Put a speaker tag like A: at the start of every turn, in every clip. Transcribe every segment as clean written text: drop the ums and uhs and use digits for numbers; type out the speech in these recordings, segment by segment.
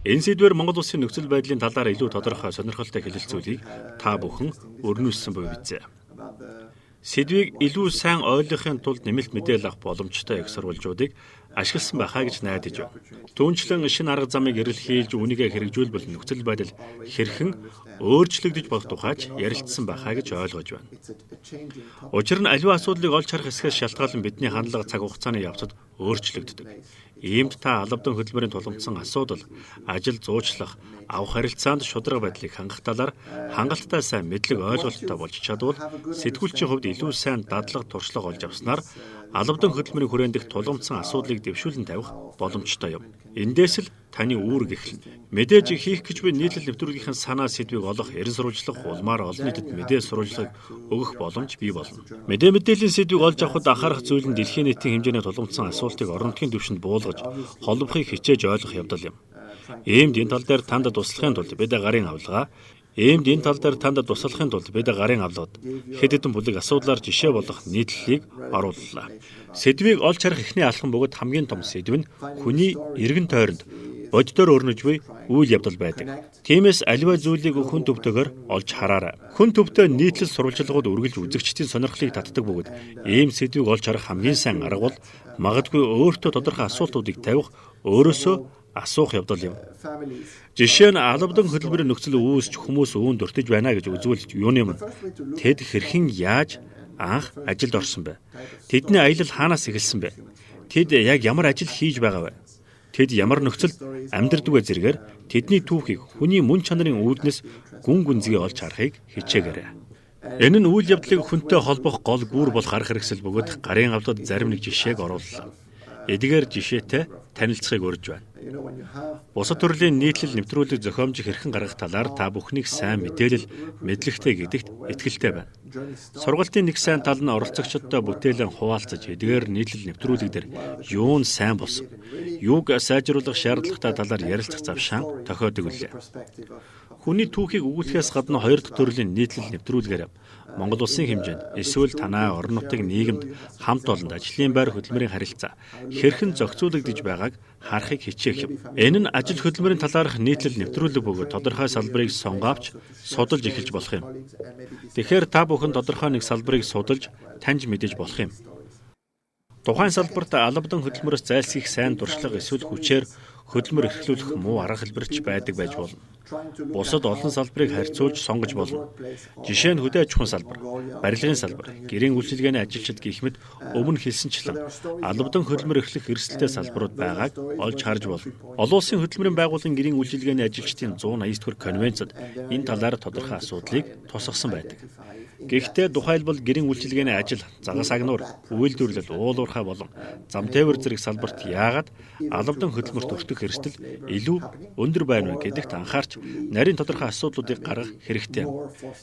A: Энэ сэдвээр Монгол улсын нөхцөл байдлын талаар илүү тодорхой, сонирхолтой хэлэлцүүлгийг та бүхэн өрнүүлсэн буй биз. Сэдвийг илүү сайн ойлгохын тулд нэмэлт мэдээлэл авах боломжтой их сурвалжуудыг ашигласан байхаа гэж найдаж байна. Түүнчлэн шинэ арга замыг эрэлхийлж, үүнийгээ хэрэгжүүлбэл нөхцөл байдал хэрхэн өөрчлөгдөж болох тухайч ярилцсан байхаа гэж ойлгож байна. Учир нь аливаа асуудлыг олж харах хэсгээс шалтгаалан бидний хандлага цаг хугацааны явцад өөрчлөгддөг. Иймд та алавдан хөдөлмөрийн тулгамдсан асуудал, ажил зуучлах, авах харилцаанд шударга байдлыг хангах талаар хангалттай сайн мэдлэг ойлголттой болж чадвал сэтгүүлчийн хувьд илүү сайн дадлага, туршлага олж авснаар алавдан хөдөлмөрийн хүрээнд дэх тулгамдсан асуудлыг дэвшүүлэн тавих боломжтой юм. Эндээс л таны үүрэг эхэлнэ. Мэдээж хийх гэж буй нийтлэл нэвтрүүлгийнхээ санаа сэдвийг олох, эрен сурвалжлах улмаар олон нийтэд мэдээ сурвалжлагыг өгөх боломж бий болно. Мэдээ мэдээллийн сэдвийг олж авахад анхаарах зүйл нь дэлхийн нийтийн хэмжээний тулгамдсан асуултыг орон нутгийн түвшинд буулгаж, холбохыг хичээж ойлгох явдал юм. Иймд энэ тал дээр танд туслахын тулд бид гарын авлага Иймд энэ тал дээр танд туслахын тулд бид гарын авлагад хэд хэдэн бүлэг асуудлаар жишээ болох нийтлэлийг орууллаа. Сэдвийг олж харах эхний алхам бөгөөд хамгийн том сэдв нь хүний эргэн тойронд боддоор өрнөж буй үйл явдал байдаг. Тиймээс аливаа зүйлийг хүн төвтэйгээр олж хараарай. Хүн төвтэй нийтлэл сурвалжлагууд үргэлж үзэгчдийн сонирхлыг татдаг бөгөөд ийм сэдвийг олж харах хамгийн сайн арга бол магадгүй өөртөө тодорхой асуултуудыг тавих, өөрөөсөө асуух явдал юм. Жишээ нь, алавдан хөдөлмөрийн нөхцөл үүсч, хүмүүс үүнд өртөж байна гэж үзвэл, юуны өмнө тэд хэрхэн яаж анх ажилд орсон бэ? Тэдний аялал хаанаас эхэлсэн бэ? Тэд яг ямар ажил хийж байгаа вэ? Тэд ямар нөхцөлд амьдардаг вэ зэргээр тэдний түүхийг хүний мөн чанарын үүднээс гүн гүнзгий олж харахыг хичээгээрэй. Энэ нь үйл явдлыг хүнтэй холбох гол гүүр болох арга хэрэгсэл бөгөөд гарын авлагад зарим нэг жишээг орууллаа. Эдгээр жишээтэй танилцахыг урьж байна. Бусад төрлийн нийтлэл нэвтрүүлэг зохиомжийг хэрхэн гаргах талаар та бүхнийг сайн мэдээлэл, мэдлэгтэй гэдэгт итгэлтэй байна. Сургалтын нэг сайн тал нь оролцогчдод бүтээлэн хуваалцаж, эдгээр нийтлэл нэвтрүүлэг дээр юу нь сайн болсон, юуг сайжруулах шаардлагатай талаар ярилцах завшаан тохиодог билээ. Хүний түүхийг өгүүлэхээс гадна хоёр дахь төрлийн нийтлэл нэвтрүүлгээр Монгол улсын хэмжээнд эсвэл танай орон нутгийн нийгэмд хамт олонд ажлын байр хөдөлмөрийн харилцаа хэрхэн зохицуулагдаж байгааг харахыг хичээх юм. Энэ нь ажил хөдөлмөрийн талаарх нийтлэл нэвтрүүлэг бөгөөд тодорхой салбарыг сонгоовч судалж эхэлж болох юм. Тэгэхээр та бүхэн тодорхой нэг салбарыг судалж таньж мэдэж болох юм. Тухайн салбарт алавдан хөдөлмөрөөс зайлсхийх сайн туршлага эсвэл хүчээр хөдөлмөр эрхлүүлэх муу арга хэлбэр ч байдаг байж болно. Бусад олон салбарыг харьцуулж сонгож болно. Жишээ нь, хөдөө аж ахуйн салбар, барилгын салбар, гэрийн үйлчилгээний ажилчид гэх мэт өмнө хэлсэнчлэн алавдан хөдөлмөр эрхлэх эрсдэлтэй салбарууд байгааг олж харж болно. Олон улсын хөдөлмөрийн байгууллагын гэрийн үйлчилгээний ажилчдын 189 дугаар конвенцид энэ талаар тодорхой асуудлыг тусгасан байдаг. Гэхдээ тухайлбал гэрийн үйлчилгээний ажил, загас агнуур, үйлдвэрлэл, уул уурхай болон зам тээвэр зэрэг салбарт яагаад алавдан хөдөлмөрт өртөх эрсдэл илүү өндөр байна вэ гэдэгт анхаарч, нарийн тодорхой асуудлуудыг гаргах хэрэгтэй.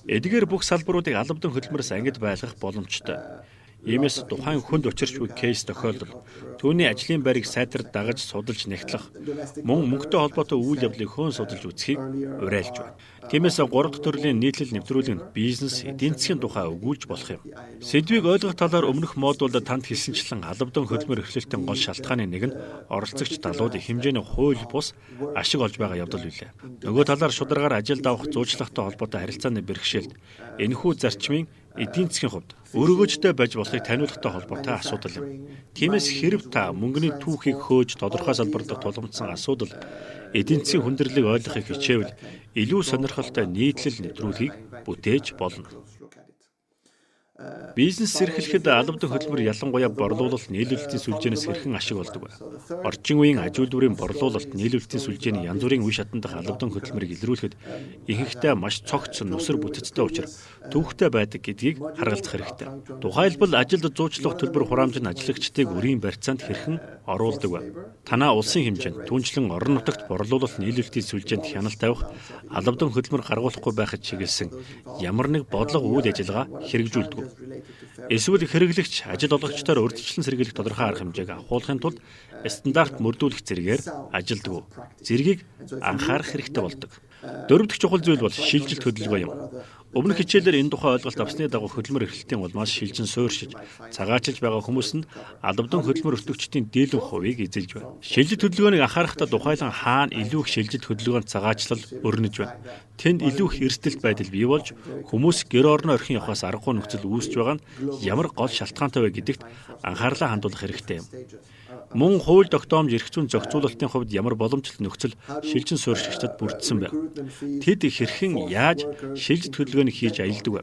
A: Эдгээр бүх салбаруудыг алавдан хөдөлмөрөөс ангид байлгах боломжтой. Иймээс тухайн хүнд учирч буй кейс, тохиолдол, түүний ажлын байрыг сайтар дагаж судалж нягтлах, мөн мөнгөтэй холбоотой үйл явдлыг хөөн судалж үзэхийг уриалж байна. Тиймээс гурав дахь төрлийн нийтлэл нэвтрүүлэг нь бизнес, эдийн засгийн тухай өгүүлж болох юм. Сэдвийг ойлгох талаар өмнөх модулд танд хэлсэнчлэн алавдан хөдөлмөр эрхлэлтийн гол шалтгааны нэг нь оролцогч далууд их хэмжээний хууль бус ашиг олж байгаа явдал билээ. Нөгөө талаар шударгаар ажилд авах, зуучлагтай холбоотой харилцааны бэрхшээлд энэхүү зарчмын эдийн засгийн хувьд өргөөжтэй байж болохыг таниулахтай холбоотой асуудал юм. Тиймээс хэрэв та мөнгөний түүхийг хөөж, тодорхой салбар дахь тулгамдсан асуудал, эдийн засгийн хүндрэлийг ойлгохыг хичээвэл илүү сонирхолтой нийтлэл нэвтрүүлгийг бүтээж болно. Бизнес эрхлэхэд алавдан хөдөлмөр, ялангуяа борлуулалт, нийлүүлэлтийн сүлжээнээс хэрхэн ашиг олдог вэ? Орчин үеийн аж үйлдвэрийн борлуулалт, нийлүүлэлтийн сүлжээний янз бүрийн үе шатан дахь алавдан хөдөлмөрийг илрүүлэхэд ихэнхдээ маш цогц, нүсэр бүтэцтэй учир төвөгтэй байдаг гэдгийг харгалзах хэрэгтэй. Тухайлбал, ажилд зуучлах төлбөр хураамж нь ажиллагчдыг өрийн барьцаанд хэрхэн оруулдаг вэ? Танай улсын хэмжээнд, түүнчлэн орон нутагт борлуулалт, нийлүүлэлтийн сүлжээнд хяналт тавих, алавдан хөдөлмөр гаргуулахгүй байхад чиглэсэн ямар нэг бодлого, үйл ажиллагаа хэрэгжүүлдэг. Эсвэл хэрэглэгч, ажил олгогчдоор урьдчилан сэргийлэх тодорхой арга хэмжээг авахуулахын тулд стандарт мөрдүүлэх зэргээр ажилддаг. Зэргийг анхаарах хэрэгтэй болдог. Дөрөв дэх чухал зүйл бол шилжилт хөдөлгөөн юм. Өмнөх хичээлээр энэ тухай ойлголт авсны дагуу хөдөлмөр эрхлэлтийн улмаас шилжин суурьшиж цагаачилж байгаа хүмүүс нь албадан хөдөлмөр өртөгчдийн дийлэнх хувийг эзэлж байна. Шилжилт хөдөлгөөнийг анхаарахтаа тухайлан хаана илүү их шилжилт хөдөлгөөнд цагаачлал өрнөж байна. Тэнд илүү их эрсдэлт байдал бий болж хүмүүс гэр орноо орхин явахаас аргагүй нөхцөл үүсэж байгаа нь ямар гол шалтгаантай вэ гэдэгт анхаарлаа хандуулах хэрэгтэй юм. Мөн хууль тогтоомж эрх зүйн зохицуулалтын хувьд ямар боломжтой нөхцөл шилжин суурьшигчдад бүрдсэн бэ? Тэд хэрхэн яаж шилжилт хөдөлгөөнийг хийж аялдаг вэ?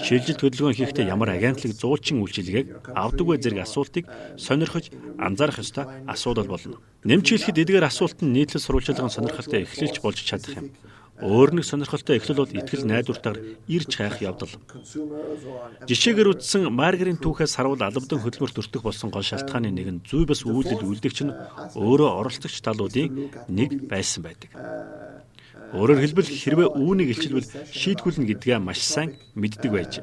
A: Шилжилт хөдөлгөөн хийхдээ ямар агентлаг зуучин үйлчилгээг авдаг вэ зэрэг асуултыг сонирхож анзаарах ёстой асуудал болно. Нэмж хэлэхэд эдгээр асуулт нь нийтлэл сурвалжлагын сонирхолтой эхлэлч болж чадах юм. Өөр нэг сонирхолтой эхлэл бол итгэл найдвартайгаар ирж хайх явдал. Жишээгээр үзсэн Маргарийн түүхээс харуул албадан хөдөлмөрт өртөх болсон гол шалтгааны нэг нь зүй бас үйлдэл үлдэгч нь өөрөө оролцогч талуудын нэг байсан байдаг. Өөрөөр хэлбэл хэрвээ үүнийг илчилбэл шийтгүүлнэ гэдгээ маш сайн мэддэг байж.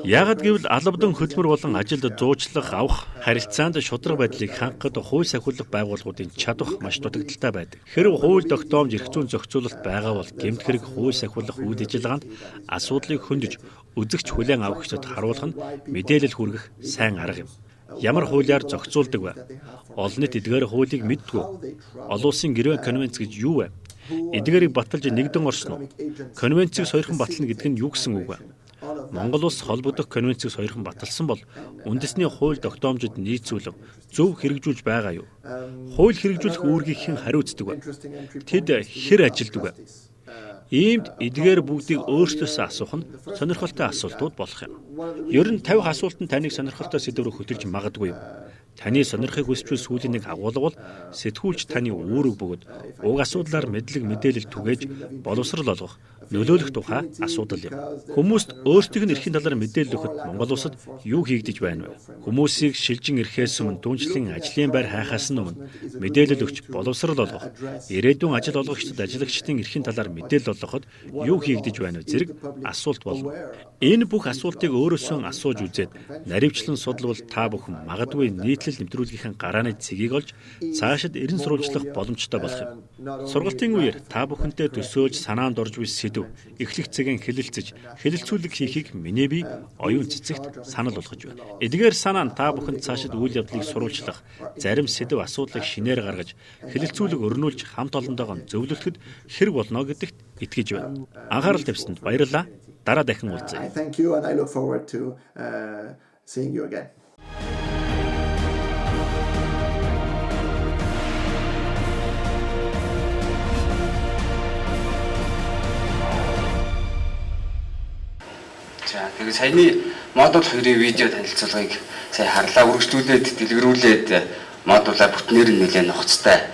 A: Яагад гэвэл албадан хөдөлмөр болон ажилд зуучлах авах харилцаанд шударга байдлыг хангахад хууль сахиулах байгууллагуудын чадвах маш дутагдaltaй байдаг. Хэрв хууль тогтоомж эрх зүйн зохицуулалт байгаа бол гэмт хэрэг хууль сахиулах үйл ажиллагаанд асуудлыг хөндөж үзэгч хүлээн авахчдад харуулах нь мэдээлэл хүргэх сайн арга юм. Ямар хуулиар зохицуулдаг вэ? Олон нийт эдгээр хуулийг мэддэггүй. Олон улсын гэрээ конвенц гэж юу вэ? Эдгээрийг баталж нэгдэн орсон уу? Конвенцийг сойрхон батална гэдэг нь юу гэсэн үг вэ? Монгол улс холбогдох конвенцийг сойрхон баталсан бол үндэсний хууль тогтоомжид нийцүүлэн зөв хэрэгжүүлж байгаа юу? Хууль хэрэгжүүлэх үүргийг хэн хариуцдаг вэ? Тэд хэр ажилдаг вэ? Иймд эдгээр бүгдийг өөрсдөөсөө асуух нь сонирхолтой асуултууд болох юм. Ер нь 50 асуулт нь таныг сонирхолтой сэдэв рүү хөтөлж магадгүй юм. Таны сонирхыг хүсчвэл сүүлийн нэг агуулга бол сэтгүүлч таны үүрэг бөгөөд уг асуудлаар мэдлэг мэдээлэл түгээж боловсрол олгох, нөлөөлөх тухай асуудал юм. Хүмүүст өөрсдийнх нь эрхийн талаар мэдээлэл өгөхөд Монгол улсад юу хийгдэж байна вэ? Хүмүүсийг шилжин ирэхээс өмнө түншлэн ажлын байр хайхаас нь өмнө мэдээлэл өгч боловсрол олгох, ирээдүйн ажил олгогчдод ажиллагчдын эрхийн талаар мэдээлэл олгоход юу хийгдэж байна вэ зэрэг асуулт болно. Энэ бүх асуултыг өөрөөсөө асууж үзээд наривчлан судлавал та бүхэн магадгүй нийтлэл нэвтрүүлгийнхээ гарааны цэгийг олж цаашид эрен сурвалжлах боломжтой болох юм. Сургалтын үеэр та бүхэнтэй төсөөлж санаанд орж буй сэдэв эхлэх цэгийн хэлэлцэж хэлэлцүүлэг хийхийг миний бие оюун цэцэгт санал болгож байна. Эдгээр санаа нь та бүхэнд цаашид үйл явдлыг сурвалжлах, зарим сэдэв асуудлыг шинээр гаргаж хэлэлцүүлэг өрнүүлж хамт олонтойгоо зөвлөлтөд хэрэг болно гэдэгт итгэж байна. Анхаарал тавьсанд баярлалаа. Дараа дахин уулзъя.
B: Thank you and I look forward to seeing you again.
C: За тэгээ саяны модуль хоёрын видео танилцуулгыг сая харлаа, үргэлжлүүлээд дэлгэрүүлээд модулаа бүтнээр нь нэлээд нухацтай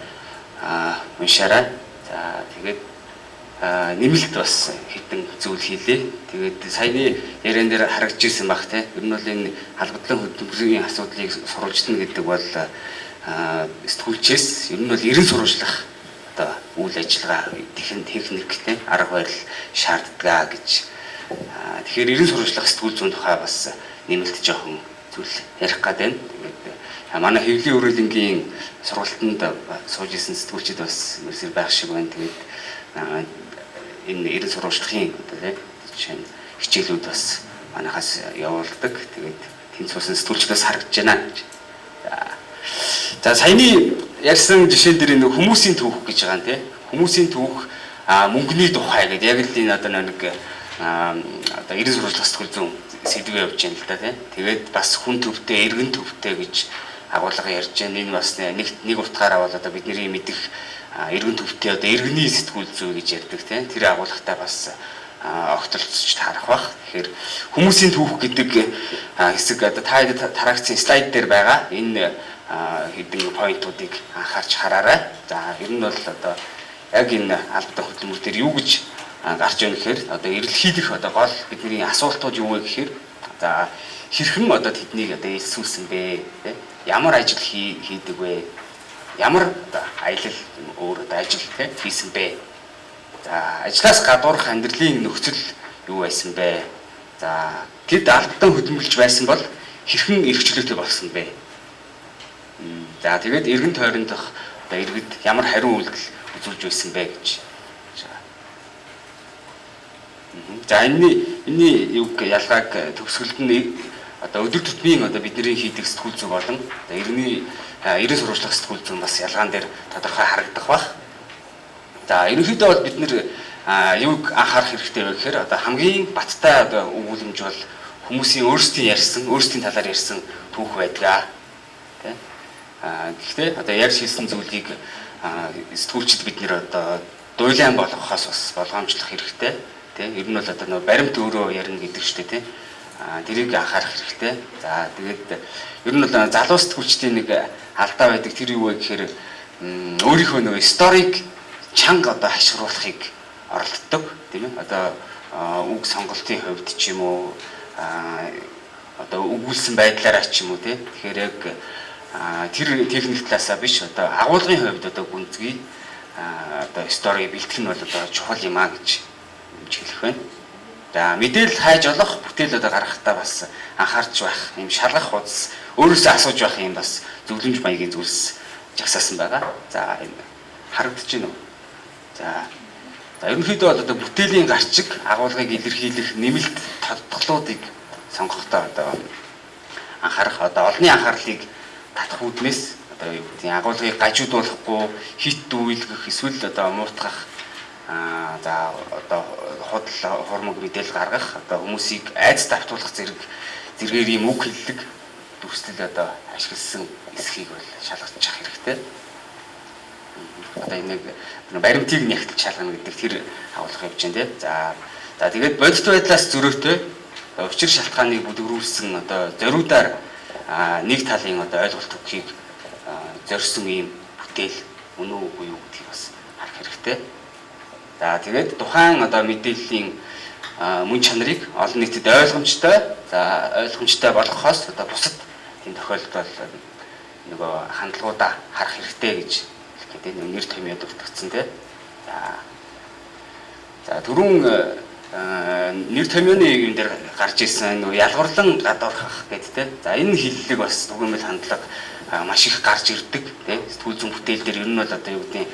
C: уншаарай. За тэгээд нэмэлт бас хэдэн зүйл хийлээ. Тэгээд саяны яриан дээр харагдж ирсэн баг те. Ер нь бол энэ албадлан хөдөлмөрийн асуудлыг сурвалжлана гэдэг бол сэтгүүлчээс ер нь бол эрен сурвалжлах одоо үйл ажиллагаа техник те арга барил шаарддаг гэж. Тэгэхээр эрен сурвалжлах сэтгүүл зүйн тухай бас нэмэлт жоохон зүйл ярих гээд байна. Тэгээд манай хэвлэлийн үрэлэнгийн сургалтанд сууж исэн сэтгүүлчид бас ерөөсөө байх шиг байна. Тэгээд энэ эрен сурвалжлахын одоо тийм жишээ нь хичээлүүд бас манайхаас явуулдаг. Тэгээд тэнд суусан сэтгүүлчдээс харагдаж байна гэж. За саяны ярьсан жишээн дээр энэ хүмүүсийн түүх гэж байгаа юм тийм. Хүмүүсийн түүх мөнгөний тухай гэдэг яг л энэ одоо нэг одоо эрен сурвалжлах сэтгүүл зүйн сэдвээ явж байна л да тийм. Тэгээд бас хүн төвтэй, эргэн төвтэй гэж агуулга ярьж байна. Энэ бас нэг утгаараа бол одоо бидний мэдих эргэн төвтэй одоо иргэний сэтгүүл зүй гэж ярьдаг тийм. Тэр агуулгатай бас огтлцож таарах бах. Тэгэхээр хүмүүсийн түүх гэдэг хэсэг одоо та тараагцсан слайд дээр байгаа энэ хэдэн поинтуудыг анхаарч хараарай. За ер нь бол одоо яг энэ албадан хөдөлмөр дээр юу гэж гарч ирнэ гэхээр одоо эрэлхийлэх одоо гол бидний асуултууд юу вэ гэхээр за хэрхэн одоо тэднийг одоо элсүүлсэн бэ тийм ямар ажил хийдэг вэ? Ямар одоо аялал өөр одоо ажил тийм хийсэн бэ? За ажлаас гадуурх амьдралын нөхцөл юу байсан бэ? За тэд албадан хөдөлмөрлөж байсан бол хэрхэн эрх чөлөөтэй болсон бэ? За тэгээд эргэн тойрондох одоо иргэд ямар хариу үйлдэл үзүүлж байсан бэ гэж. За энэний юг ялгааг төгсгөлд нь одоо өдөр тутмын одоо бидний хийдэг сэтгүүл зүй болон одоо 90 сурвалжлах сэтгүүл зүйн бас ялгаан дээр тодорхой харагдах бах. За ерөнхийдөө бол бид нэр юуг анхаарах хэрэгтэй вэ гэхээр одоо хамгийн баттай одоо өгүүлэмж бол хүмүүсийн өөрсдийн ярьсан, өөрсдийн талаар ярьсан түүх байдаг. Тэ? Гэхдээ одоо ярьж хэлсэн зүйлийг сэтгүүлчид бид нэр одоо дуйлан болгохоос бас болгоомжлох хэрэгтэй. Тэ? Ер нь бол одоо нөө баримт өөрөө ярина гэдэг шүү дээ, тэ? Тэрийг анхаарах хэрэгтэй. За тэгээд ер нь бол залуу сэтгүүлчдийн нэг алдаа байдаг. Тэр юу вэ гэхээр өөрийнхөө нөгөө story-г чанга одоо хашгируулахыг оролддог, тийм ээ. Одоо үг сонголтын хувьд ч юм уу, одоо өгүүлсэн байдлаараа ч юм уу, тийм. Тэгэхээр яг тэр техник талаасаа биш, одоо агуулгын хувьд одоо гүнзгий одоо story бэлтгэх нь бол одоо чухал юм а гэж хэлэх байна. За мэдээлэл хайж олох, бүтээл одоо гаргахтаа бас анхаарч байх, юм шалгах хуудас, өөрөөсөө асууж байх юм бас зөвлөмж маягийн зүйлс жагсаасан байгаа. За энэ харагдаж байна уу? За ерөнхийдөө бол одоо бүтээлийн гарчиг агуулгыг илэрхийлэх нэмэлт тодтголуудыг сонгохдоо одоо анхаарах, одоо олонний анхаарлыг татах үүднээс одоо юу гэдэг нь агуулгыг гажуудуулахгүй, хит дүүлгэх эсвэл одоо муутгах, за одоо худал хурмаг мэдээлэл гаргах, одоо хүмүүсийг айц давтуулах зэрэгээр ийм үг хэллэг дүрслэл одоо ашигласан эсхийг бол шалгачих хэрэгтэй. Одоо энэ нэг баримтыг нягтлж шалгана гэдэг тэр агуулга явж байна, тий. За тэгээд бодит байдлаас зөрөөтэй учир шалтгааныг бүдгэрүүлсэн одоо зориудаар нэг талын одоо ойлголт өгөхийг зорьсон ийм бүтээл үнэ үгүй юу гэдгийг бас харах хэрэгтэй. За тэгээд тухайн одоо мэдээллийн мөн чанарыг олон нийтэд ойлгомжтой, за ойлгомжтой болгохоос одоо бусад тийм тохиолдолд бол нөгөө хандлагуудаа харах хэрэгтэй гэж хэлэх гэдэг нэр томьёо дурдгдсан, тий. За түрүүн нэр томьёоны юм дээр гарч ирсэн нөгөө ялгуурлан гадуурхах гэдэг, тий. За энэ хэллэг бас түгээмэл хандлага маш их гарч ирдэг, тий. Сэтгүүл зүйн бүтээл дээр ер нь бол одоо юу гэдэг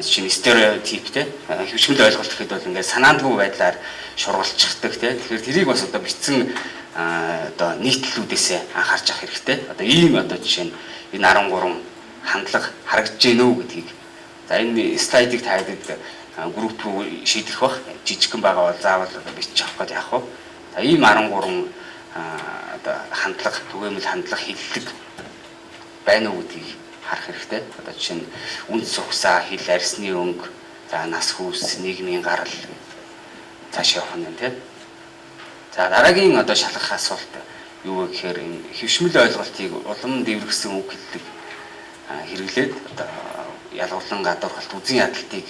C: чинь стереотип, тий. Хөвчмөл ойлголт гэхэд бол ингээд санаандгүй байдлаар шургалчихдаг, тий. Тэгэхээр тэрийг бас одоо бичсэн одоо нийтлэлүүдээсээ анхаарч авах хэрэгтэй. Одоо ийм одоо жишээ нь энэ 13 хандлага харагдаж гэнэ үү гэдгийг. За энэ слайдыг та хэд групп руу шийдэх бах. Жижигхэн байгаа бол заавал одоо бичиж авах гэж яах вэ? За ийм 13 одоо хандлага, түгээмэл хандлага хэллэг байна уу гэдгийг харах хэрэгтэй. Одоо жишээ нь үнс угсаа, хил арьсны өнгө, за нас хүүс, нийгмийн гарал цааш явах нь, тийм. За дараагийн одоо шалгах асуулт юу вэ гэхээр энэ хэвшмэл ойлголтыг улам дэврэгсэн үг хэллэг хэрэглээд одоо ялгуурлан гадуурхалт, үзэн ядалтыг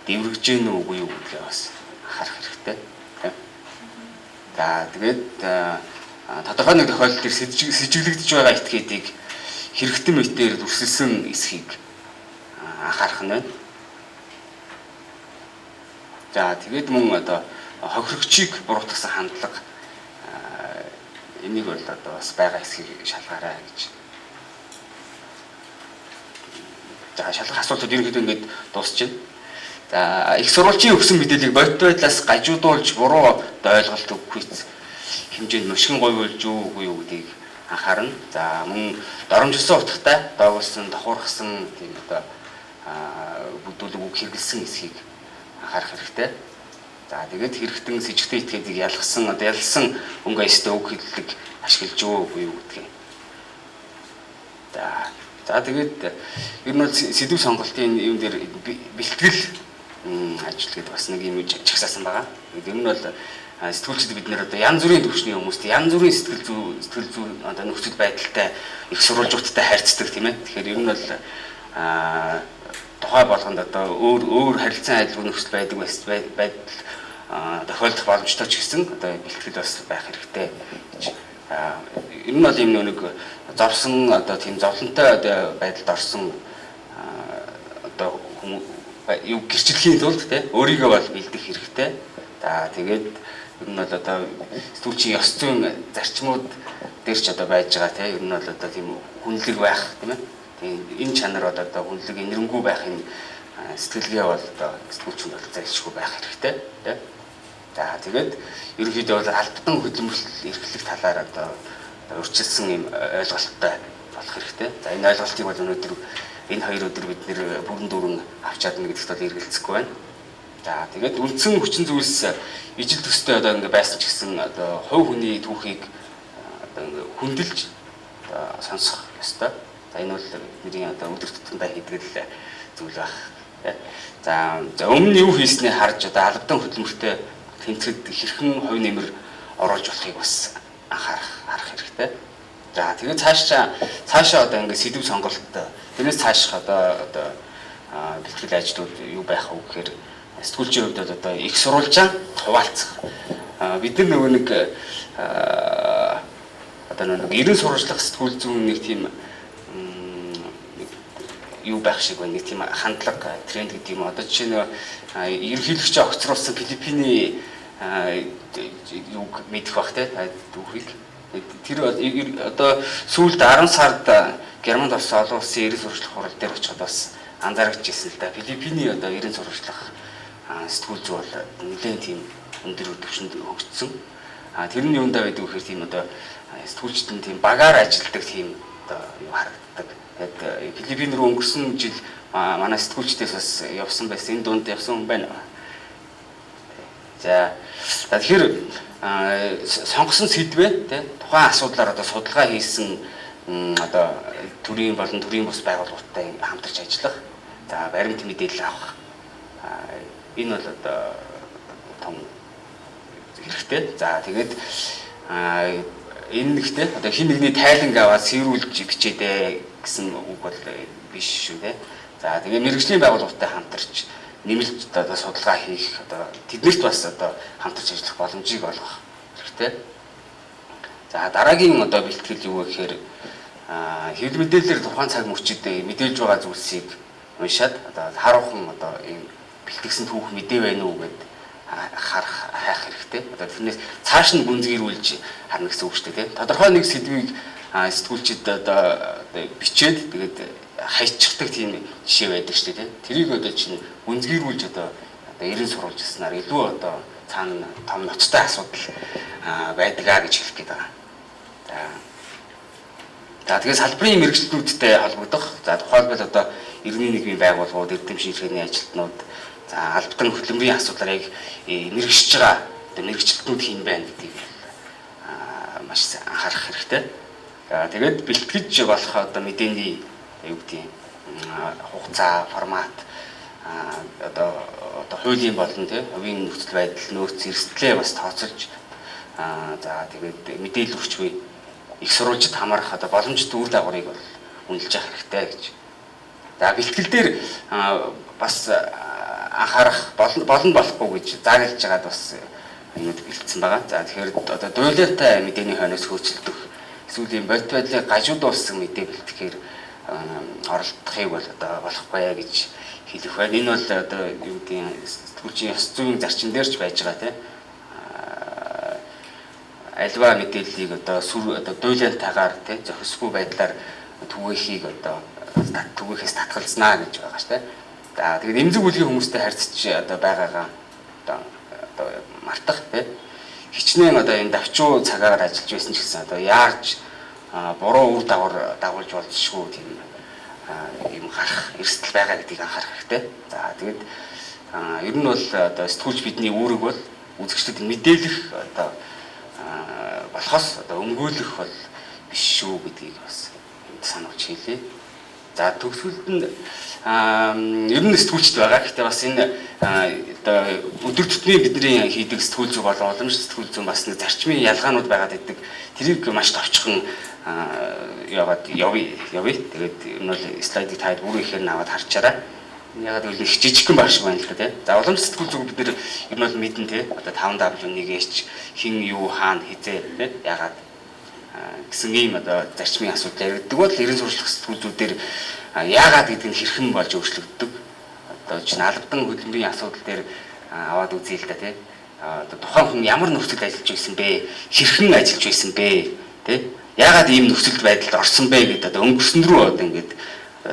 C: дэврэгж гэнэ үгүй юу гэдгээ бас анхаарах хэрэгтэй. За тэгээд тодорхой нэг тохиолдол дээр сэжиглэгдэж байгаа этгээдийг хэрэгтэн мэтээр дүрсэлсэн эсхийг анхаарах нь байна. За тэгээд мөн одоо хохирогчийг буруутгасан хандлага энийг бол одоо бас байгаа эсхийг шалгаарай гэж. За шалгах асуултууд ерөнхийдөө ингээд дуусч байна. За их сурвалжийн өгсөн мэдээллийг бодит байдлаас гажуудуулж буруу ойлголт өгөх хэмжээнд мушгин говьулж үгүй юу гэдгийг анхаарна. За мөн доромжилсон утгатай доогуулсан, давхуурхсан тийм одоо бүдүүлэг үг хэрэглэсэн эсхийг анхаарах хэрэгтэй. За тэгээд хэрэгтэн сэжигтэй этгээдийг ялгсан, одоо ялсан өнгө аястай үг хэллэг ашиглаж үгүй юу гэдгийг. За тэгээд ер нь бол сэдв сонголтын юм дээр бэлтгэл ажил гэдэг бас нэг юм жагсаасан байгаа. Ер нь бол сэтгүүлчид бид нэр одоо янз бүрийн төвшний хүмүүст янз бүрийн сэтгэл зүй одоо нөхцөл байдалтай их сурвалжуудтай харьцдаг, тийм ээ. Тэгэхээр ер нь бол тухай болгонд одоо өөр харилцан айлгүй нөхцөл байдаг байдал тохиолдох боломжтой ч гэсэн одоо бэлтгэл бас байх хэрэгтэй гэж. Ер нь бол юм нэг зовсон одоо тийм зовлонтой одоо байдалд орсон одоо юу гэрчлэхийн тулд те өөрийгөө бол бэлдэх хэрэгтэй. За тэгээд ер нь бол одоо сэтгүүлчийн ёс зүйн зарчмууд дээр ч одоо байж байгаа те ер нь бол одоо тийм хүнлэг байх, тийм ээ. Тийм энэ чанар бол одоо хүнлэг инэрэнгүй байх энэ сэтгэлгээ бол одоо сэтгүүлчинд бол зайлшгүй байх хэрэгтэй те. За тэгээд ерөнхийдөө бол албадан хөдөлмөрлөл эрхлэх талаар одоо урьдчилсан юм ойлголттой болох хэрэгтэй. За энэ ойлголтыг бол өнөөдөр энэ 2 өдөр бид нэр бүрэн дүүрэн авч чадна гэдэгт бол эргэлзэхгүй байна. За тэгээд үндсэн хүчин зүйлс ижил төстэй одоо ингэ байсан ч гэсэн одоо хувь хүний түүхийг одоо ингэ хүндэлж одоо сонсох ёстой. За энэ бол бидний одоо өдөр тутамдаа хийдэг л зүйл байх. За өмнө юу хийснийг харж одоо албадан хөдөлмөртэй тэнцэхэд хэрхэн хувь нэмэр оруулж болохыг бас анхаарах харах хэрэгтэй. За тэгээд цаашаа одоо ингэ сэдэв сонголт тэрнээс цааших одоо бэлтгэл ажлууд юу байх вэ гэхээр сэтгүүлчийн хувьд бол одоо их сурвалжаа хуваалцах. Бид нар нөгөө нэг одоо нэг 90 сурвалжлах сэтгүүл зүйн нэг тийм юу байх шиг байна. Нэг тийм хандлага тренд гэдэг юм. Одоо жишээ нь ерөнхийлөгчөө огцруулсан Филиппиний юуг мэдэх бах те түүхийг. Тэр одоо сүүлд 10 сард Германд болсон олон улсын 90 сурвалжлах хурал дээр очиход бас анзаарч ирсэн л да. Филиппиний одоо 90 сурвалжлах сэтгүүл зүй бол нэлээд тийм өндөр түвшинд хөгжсөн. Тэр нь юундаа байдаг вэ гэхээр тийм одоо сэтгүүлчид нь тийм багаар ажилладаг тийм одоо юу харагддаг. Тэгээд Филиппин рүү өнгөрсөн жил манай сэтгүүлчдээс бас явсан байсан. Энэ дунд явсан хүн байна. За тэгэхээр сонгосон сэдвээ тий тухайн асуудлаар одоо судалгаа хийсэн одоо төрийн болон төрийн бус байгууллагуудтай хамтарч ажиллах. За баримт мэдээлэл авах. Энэ бол одоо том хэрэгтэй. За тэгээд энэ нэгтэй одоо хин нэгний тайланг аваад сэрүүлж бичээдэ гэсэн үг бол биш шүү дээ. За тэгээ мэргэжлийн байгууллагатай хамтарч нэмэлт одоо судалгаа хийх одоо тэднэрт бас одоо хамтарч ажиллах боломжийг олгох хэрэгтэй. За дараагийн одоо бэлтгэл юу вэ гэхээр хэвлэл мэдээлэлээр тухайн цаг мөчид мэдээлж байгаа зүйлсийг уншаад одоо харуухан одоо ийм бэлтгэсэн түүх мэдээ байна уу гэд харах хайх хэрэгтэй. Одоо тэрнээс цааш нь гүнзгийрүүлж харна гэсэн үг шүү дээ, тийм. Тодорхой нэг сэдвийг сэтгүүлчид одоо бичээд тэгээд хайчихдаг тийм жишээ байдаг шүү дээ, тийм. Тэрийг одоо чинь гүнзгийрүүлж одоо 90 сурвалжласнаар илүү одоо цаана том ноцтой асуудал байдгаа гэж хэлэх гээд байгаа. За тэгээд салбарын мэргэжилтнүүдтэй холбогдох. За тухайлбал одоо иргэний нийгмийн байгууллагууд, эрдэм шинжилгээний ажилтнууд, за албадан хөдөлмөрийн асуудлаар яг мэрэгшиж байгаа одоо мэргэжилтнүүд хэн байна гэдгийг маш анхаарах хэрэгтэй. Тэгээд бэлтгэж болох одоо мэдээний юу гэдэг хугацаа, формат одоо хуулийн болон тий хувийн нөхцөл байдал, нөөц эрсдлээ бас тооцолж за тэгээд мэдээлэл өгч буй их сурвалжид хамаарах одоо боломжтой үр дагаврыг бол үнэлж явах хэрэгтэй гэж. За бэлтгэл дээр бас анхаарах болно болохгүй гэж зааглаж байгаад бас юмуд бэлдсэн байгаа. За тэгэхээр одоо дуйлаатай мэдээний хойноос хөөцөлдөх эсвэл ийм бодит байдлыг гажуудуулсан мэдээ бэлтгэхээр оролдохыг бол одоо болохгүй гэж хэлэх байна. Энэ бол одоо юу гэдгийг сэтгүүлчийн ёс зүйн зарчим дээр ч байж байгаа тийм. Альва мэдээллийг одоо сүр одоо дуйлаантайгаар тийм зохисгүй байдлаар түгээхийг одоо түгээхээс татгалзнаа гэж байгаа шүү дээ. За тэгээд эмзэг бүлгийн хүмүүстэй харьцаж одоо байгаагаа одоо мартах тийм. Хичнээн одоо энэ давчуу цагаагаар ажиллаж байсан ч гэсэн одоо яарч буруу үр дагавар дагуулж болзошгүй тийм юм гарах эрсдэл байгаа гэдгийг анхаарах хэрэгтэй. За тэгээд ер нь бол одоо сэтгүүлч бидний үүрэг бол үзэгчдэд мэдээлэх одоо болохоос одоо өмгөөлөх бол биш шүү гэдгийг бас сануулж хэлье. За төгсгөлд нь ер нь сэтгүүлчд байгаа. Гэхдээ бас энэ одоо өдөр тутмын бидний хийдэг сэтгүүл зүй болон уламжлалт сэтгүүл зүйн бас нэг зарчмын ялгаанууд байгаад байдаг. Тэрийг маш товчхон яваад явъя. Тэгээд ер нь бол слайдыг таад бүр ихээр нь аваад харчаарай. Ягаад гэвэл их жижигхэн баг шиг байна л да тий. За уламжлалт сэтгүүл зүйг бид нэр ер нь бол мэднэ тий. Одоо 5W1H хин юу хаана хизээ тий. Ягаад гэсэн ийм одоо зарчмын асуудал яригддаг бол 90 сурчлах сэтгүүл зүйдээр яагаад гэдэг нь хэрхэн болж өөрчлөгддөг. Одоо чинь албадан хөдөлмөрийн асуудал дээр аваад үзье л да тий. Одоо тухайн хүн ямар нөхцөлд ажиллаж байсан бэ? Хэрхэн ажиллаж байсан бэ? Тий? Яагаад ийм нөхцөлд байдалд орсон бэ гэдээ одоо өнгөрсөн рүү одоо ингээд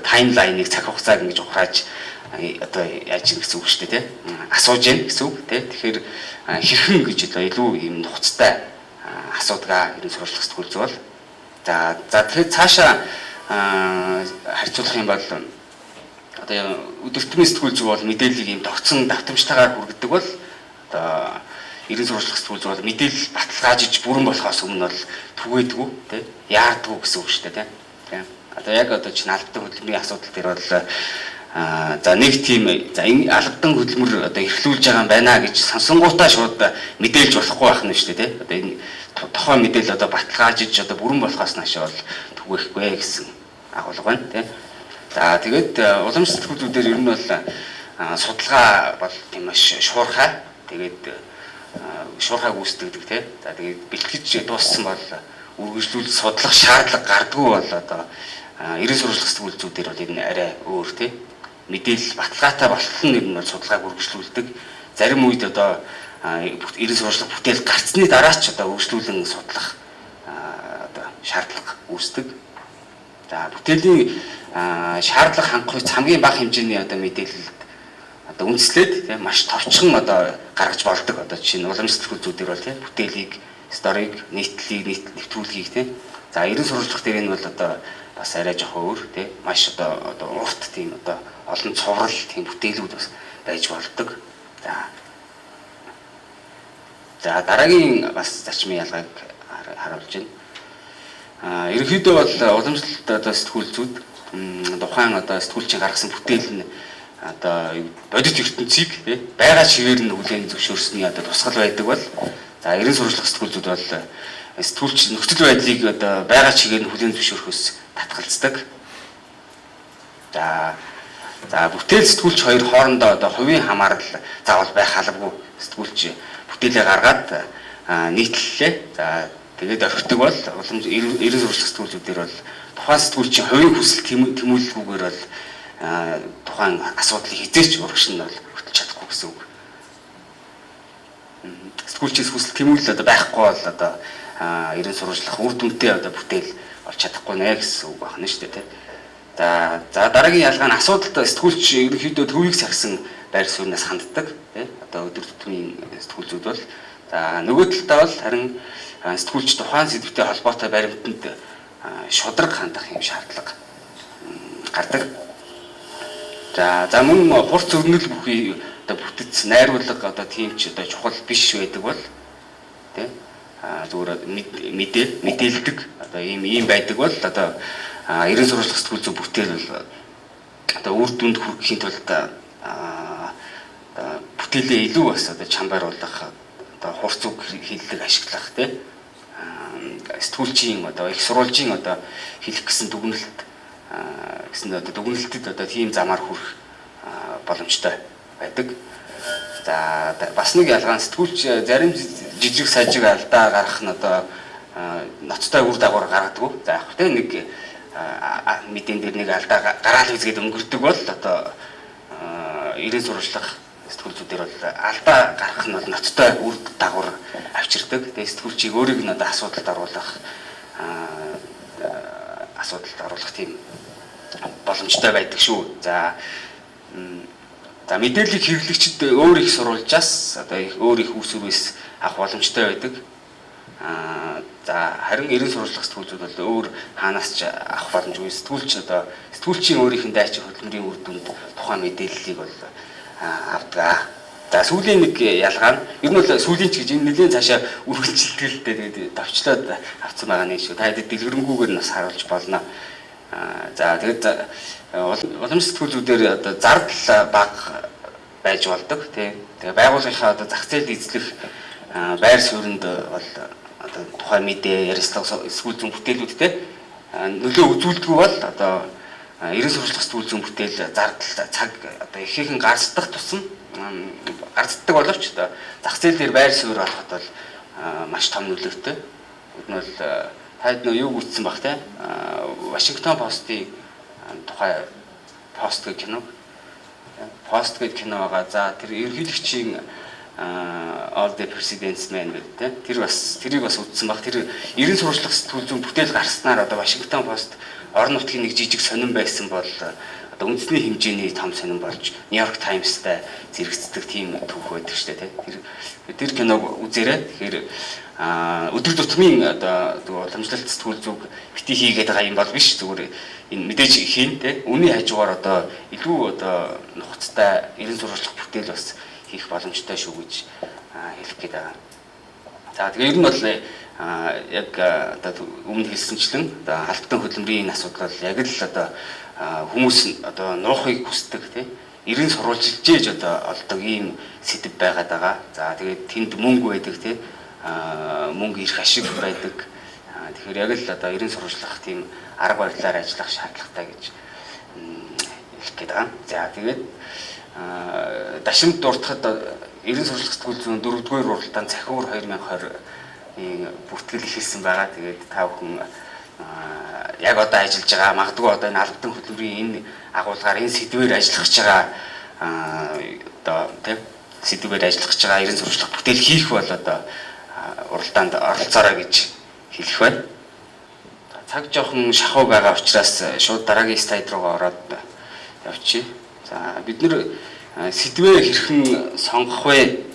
C: таймлайныг цаг хугацааг ингэж ухрааж одоо яаж юм гэсэн үг шүү дээ тий. Асууж яах гэсэн үг тий. Тэгэхээр хэрхэн гэж одоо илүү ийм нухацтай асуудаг ерэн сурвалжлах сэтгүүл зүй бол. За тэгэхээр цаашаа харьцуулах юм бол одоо өдөртмийн сэтгүүл зүй бол мэдээллийг ийм тогтсон давтамжтайгаар хүргэдэг бол одоо ерэн сурвалжлах сэтгүүл зүй бол мэдээлэл баталгаажиж бүрэн болохоос өмнө бол түгээдэггүй тий яардаггүй гэсэн үг шүү дээ тий. Одоо яг одоо чинь албадан хөдөлмөрийн асуудал дээр бол за нэг тийм за энэ албадан хөдөлмөр одоо эрхлүүлж байгаа юм байна гэж сонсонгуудаа шууд мэдээлж болохгүй байх нь шүү дээ тий. Одоо энэ тухайн мэдээлэл одоо баталгаажиж одоо бүрэн болохоос наашаа бол түгээхгүй гэсэн агуулга байна тий. За тэгээд уламжлалт сэтгүүлүүдээр ер нь бол судалгаа бол тийм маш шуурхай. Тэгээд шуурхайг үүсгдэг тий. За тэгээд бэлтгэж дууссан бол үргэлжлүүл судлах шаардлага гардггүй бол одоо ерэн сурвалжлах сэтгүүл зүйдэр бол энэ арай өөр тий. Мэдээлэл баталгаатай болтол нь ер нь бол судалгааг үргэлжлүүлдэг. Зарим үед одоо ерэн сурвалжлах бүтээл гарцны дараа ч одоо үргэлжлүүлэн судлах одоо шаардлага үүсдэг. За бүтээлийн шаардлага хангах үед хамгийн бага хэмжээний одоо мэдээлэлд одоо үндэслээд тийм маш товчхон одоо гаргаж болдог. Одоо жишээ нь уламжлалт сэтгүүл зүйдэр бол тийм бүтээлийг, сториг, нийтлэлийг, нэвтрүүлгийг тийм. За ерэн сурвалжлах дээр энэ бол одоо бас арай жоохон өөр тийм маш одоо урт тийм одоо олон цуврал тийм бүтээлүүд бас байж болдог. За дараагийн бас зарчмын ялгааг харуулж байна. Ерөнхийдөө бол уламжлалт одоо сэтгүүл зүйд тухайн одоо сэтгүүлчийн гаргасан бүтээл нь одоо бодит ертөнцийг тий байгаа чигээр нь хүлээн зөвшөөрсөний одоо тусгал байдаг бол за ерэн сурвалжлах сэтгүүл зүйд бол сэтгүүлч нөхцөл байдлыг одоо байгаа чигээр нь хүлээн зөвшөөрөхөөс татгалздаг. За бүтээл сэтгүүлч хоёр хоорондоо одоо хувийн хамаарал заавал байх албагүй. Сэтгүүлч бүтээлээ гаргаад нийтлэлээ. За тэгээд орхидог бол уламж ерэн сурвалжлах сэтгүүлчүүдээр бол тухайн сэтгүүлчийн хувийн хүсэл тэмүүлэлгүйгээр бол тухайн асуудлыг хизээч урагш нь бол хөтлөж чадахгүй гэсэн үг. Сэтгүүлчээс хүсэл тэмүүлэл одоо байхгүй бол одоо ерэн сурвалжлах үр дүнтэй одоо бүтээл олж чадахгүй нэ гэсэн үг байна шүү дээ тий. За дараагийн ялгаа нь асуудалд сэтгүүлч ерөнхийдөө төвийг сахисан байр сууриас ханддаг тий. Одоо өдөр тутмын сэтгүүл зүйд бол за нөгөө талдаа бол харин сэтгүүлч тухайн сэдвтэй холбоотой баримтанд шударга хандах юм шаардлага гардаг. За мөн хурц өрнөл бүхий одоо бүтэц найруулга одоо тийм ч одоо чухал биш байдаг бол тий зүгээр мэдээлдэг одоо ийм байдаг бол одоо ерэн сурвалжлах сэтгүүл зүй бүтээл бол одоо үр дүнд хүрэхийн тулд одоо бүтээлээ илүү бас одоо чамбайруулах одоо хурц үг хэллэг ашиглах тий сэтгүүлчийн одоо их сурвалжийн одоо хэлэх гэсэн дүгнэлт гэсэн одоо дүгнэлтэд одоо тийм замаар хүрэх боломжтой байдаг. За бас нэг ялгаа нь сэтгүүлч зарим жижиг сажиг алдаа гаргах нь одоо ноцтой үр дагавар гаргадаг. За яг тэ нэг мэдэн дээр нэг алдаа гараал үзгээд өнгөрдөг бол одоо ерэн сурвалжлах сэтгүүл зүйдэр бол алдаа гаргах нь бол ноцтой үр дагавар авчирдаг. Тэгээ сэтгүүлчийг өөрийг нь одоо асуудалд оруулах тийм боломжтой байдаг шүү. За мэдээллийг хэрэглэгчид өөр их сурвалжаас одоо өөр их үүсвэрээс авах боломжтой байдаг. За харин ерэн сурвалжлах сэтгүүлчүүд бол өөр хаанаас ч авах боломжгүй. Сэтгүүлч одоо сэтгүүлчийн өөрийнх нь дайчин хөдөлмөрийн үр дүнд тухайн мэдээллийг бол авдаг. За сүүлийн нэг ялгаа нь ер нь бол сүүлийн ч гэж энэ нэлээд цаашаа үргэлжилдэг л дээ. Тэгээд товчлоод авсан байгаа нэг шүү. Та хэд дэлгэрэнгүйгээр нь бас харуулж болно. За тэгээд уламжлалт сэтгүүлүүдээр одоо зардал бага байж болдог тий. Тэгээ байгууллагынхаа одоо зах зээлд эзлэх байр сууринд бол одоо тухайн мэдээ, ярилцлага, сэтгүүл зүйн бүтээлүүдтэй нөлөө үзүүлдэггүй бол одоо ерэн сурвалжлах сэтгүүл зүйн бүтээл зардал цаг одоо ихээхэн гарцдах тусам гарцдаг боловч одоо зах зээл дээр байр суурь олоход бол маш том нөлөөтэй. Бид нь бол таад нөө юу гүйтсэн бах те Вашингтон Постын тухай Пост гэх кино. Пост гэх кино байгаа. За тэр ерөнхийлөгчийн All the President's Men гэдэг те. Тэр бас тэрийг бас үзсэн баг. Тэр ерэн сурвалжлах сэтгүүл зүйн бүтээл гарснаар одоо Вашингтон Пост орон нутгийн нэг жижиг сонин байсан бол одоо үндэсний хэмжээний том сонин болж Нью-Йорк Таймстай зэрэгцдэг тийм түүх байдаг шүү дээ, тийм. Тэр киног үзээрэй. Тэгэхээр өдөр тутмын одоо уламжлалт сэтгүүл зүйг бити хийгээд байгаа юм бол биш, зүгээр энэ мэдээж хийн, тийм. Үүний хажуугаар одоо илүү одоо нухацтай эрен сурвалжлах бүтээл бас хийх боломжтой шүү гэж хэлэх гээд байгаа. За тэгээ ер нь бол яг одоо өмнө хэлсэнчлэн одоо албан хөдөлмөрийн энэ асуудал бол яг л одоо хүмүүс одоо нуухыг хүсдэг, тийм, эрен сурвалжилж ээж одоо олдог ийм сэдэв байгаад байгаа. За тэгээд тэнд мөнгө байдаг, тийм, мөнгө ирэх ашиг байдаг. Тэгэхээр яг л одоо эрен сурвалжлах тийм арга барилаар ажиллах шаардлагатай гэж хэлэх гээд байгаа. За тэгээд дашимд дуртахад эрен сурвалжлах сэтгүүл зүйн 4-р уралдаан цахиур 2020-ийн бүртгэл эхэлсэн байгаа. Тэгээд та бүхэн яг одоо ажиллаж байгаа, магадгүй одоо энэ албан хөдөлмөрийн энэ агуулгаар энэ сэдвээр ажиллах гэж байгаа одоо тийм сэдвээр ажиллах гэж байгаа эрен сурвалжлах бүтээл хийх бол одоо уралдаанд оролцоорой гэж хэлэх байна. Цаг жоохон шахуу байгаа учраас шууд дараагийн слайд руугаа ороод явчихъя. За бид нэр сэдвээ хэрхэн сонгох вэ?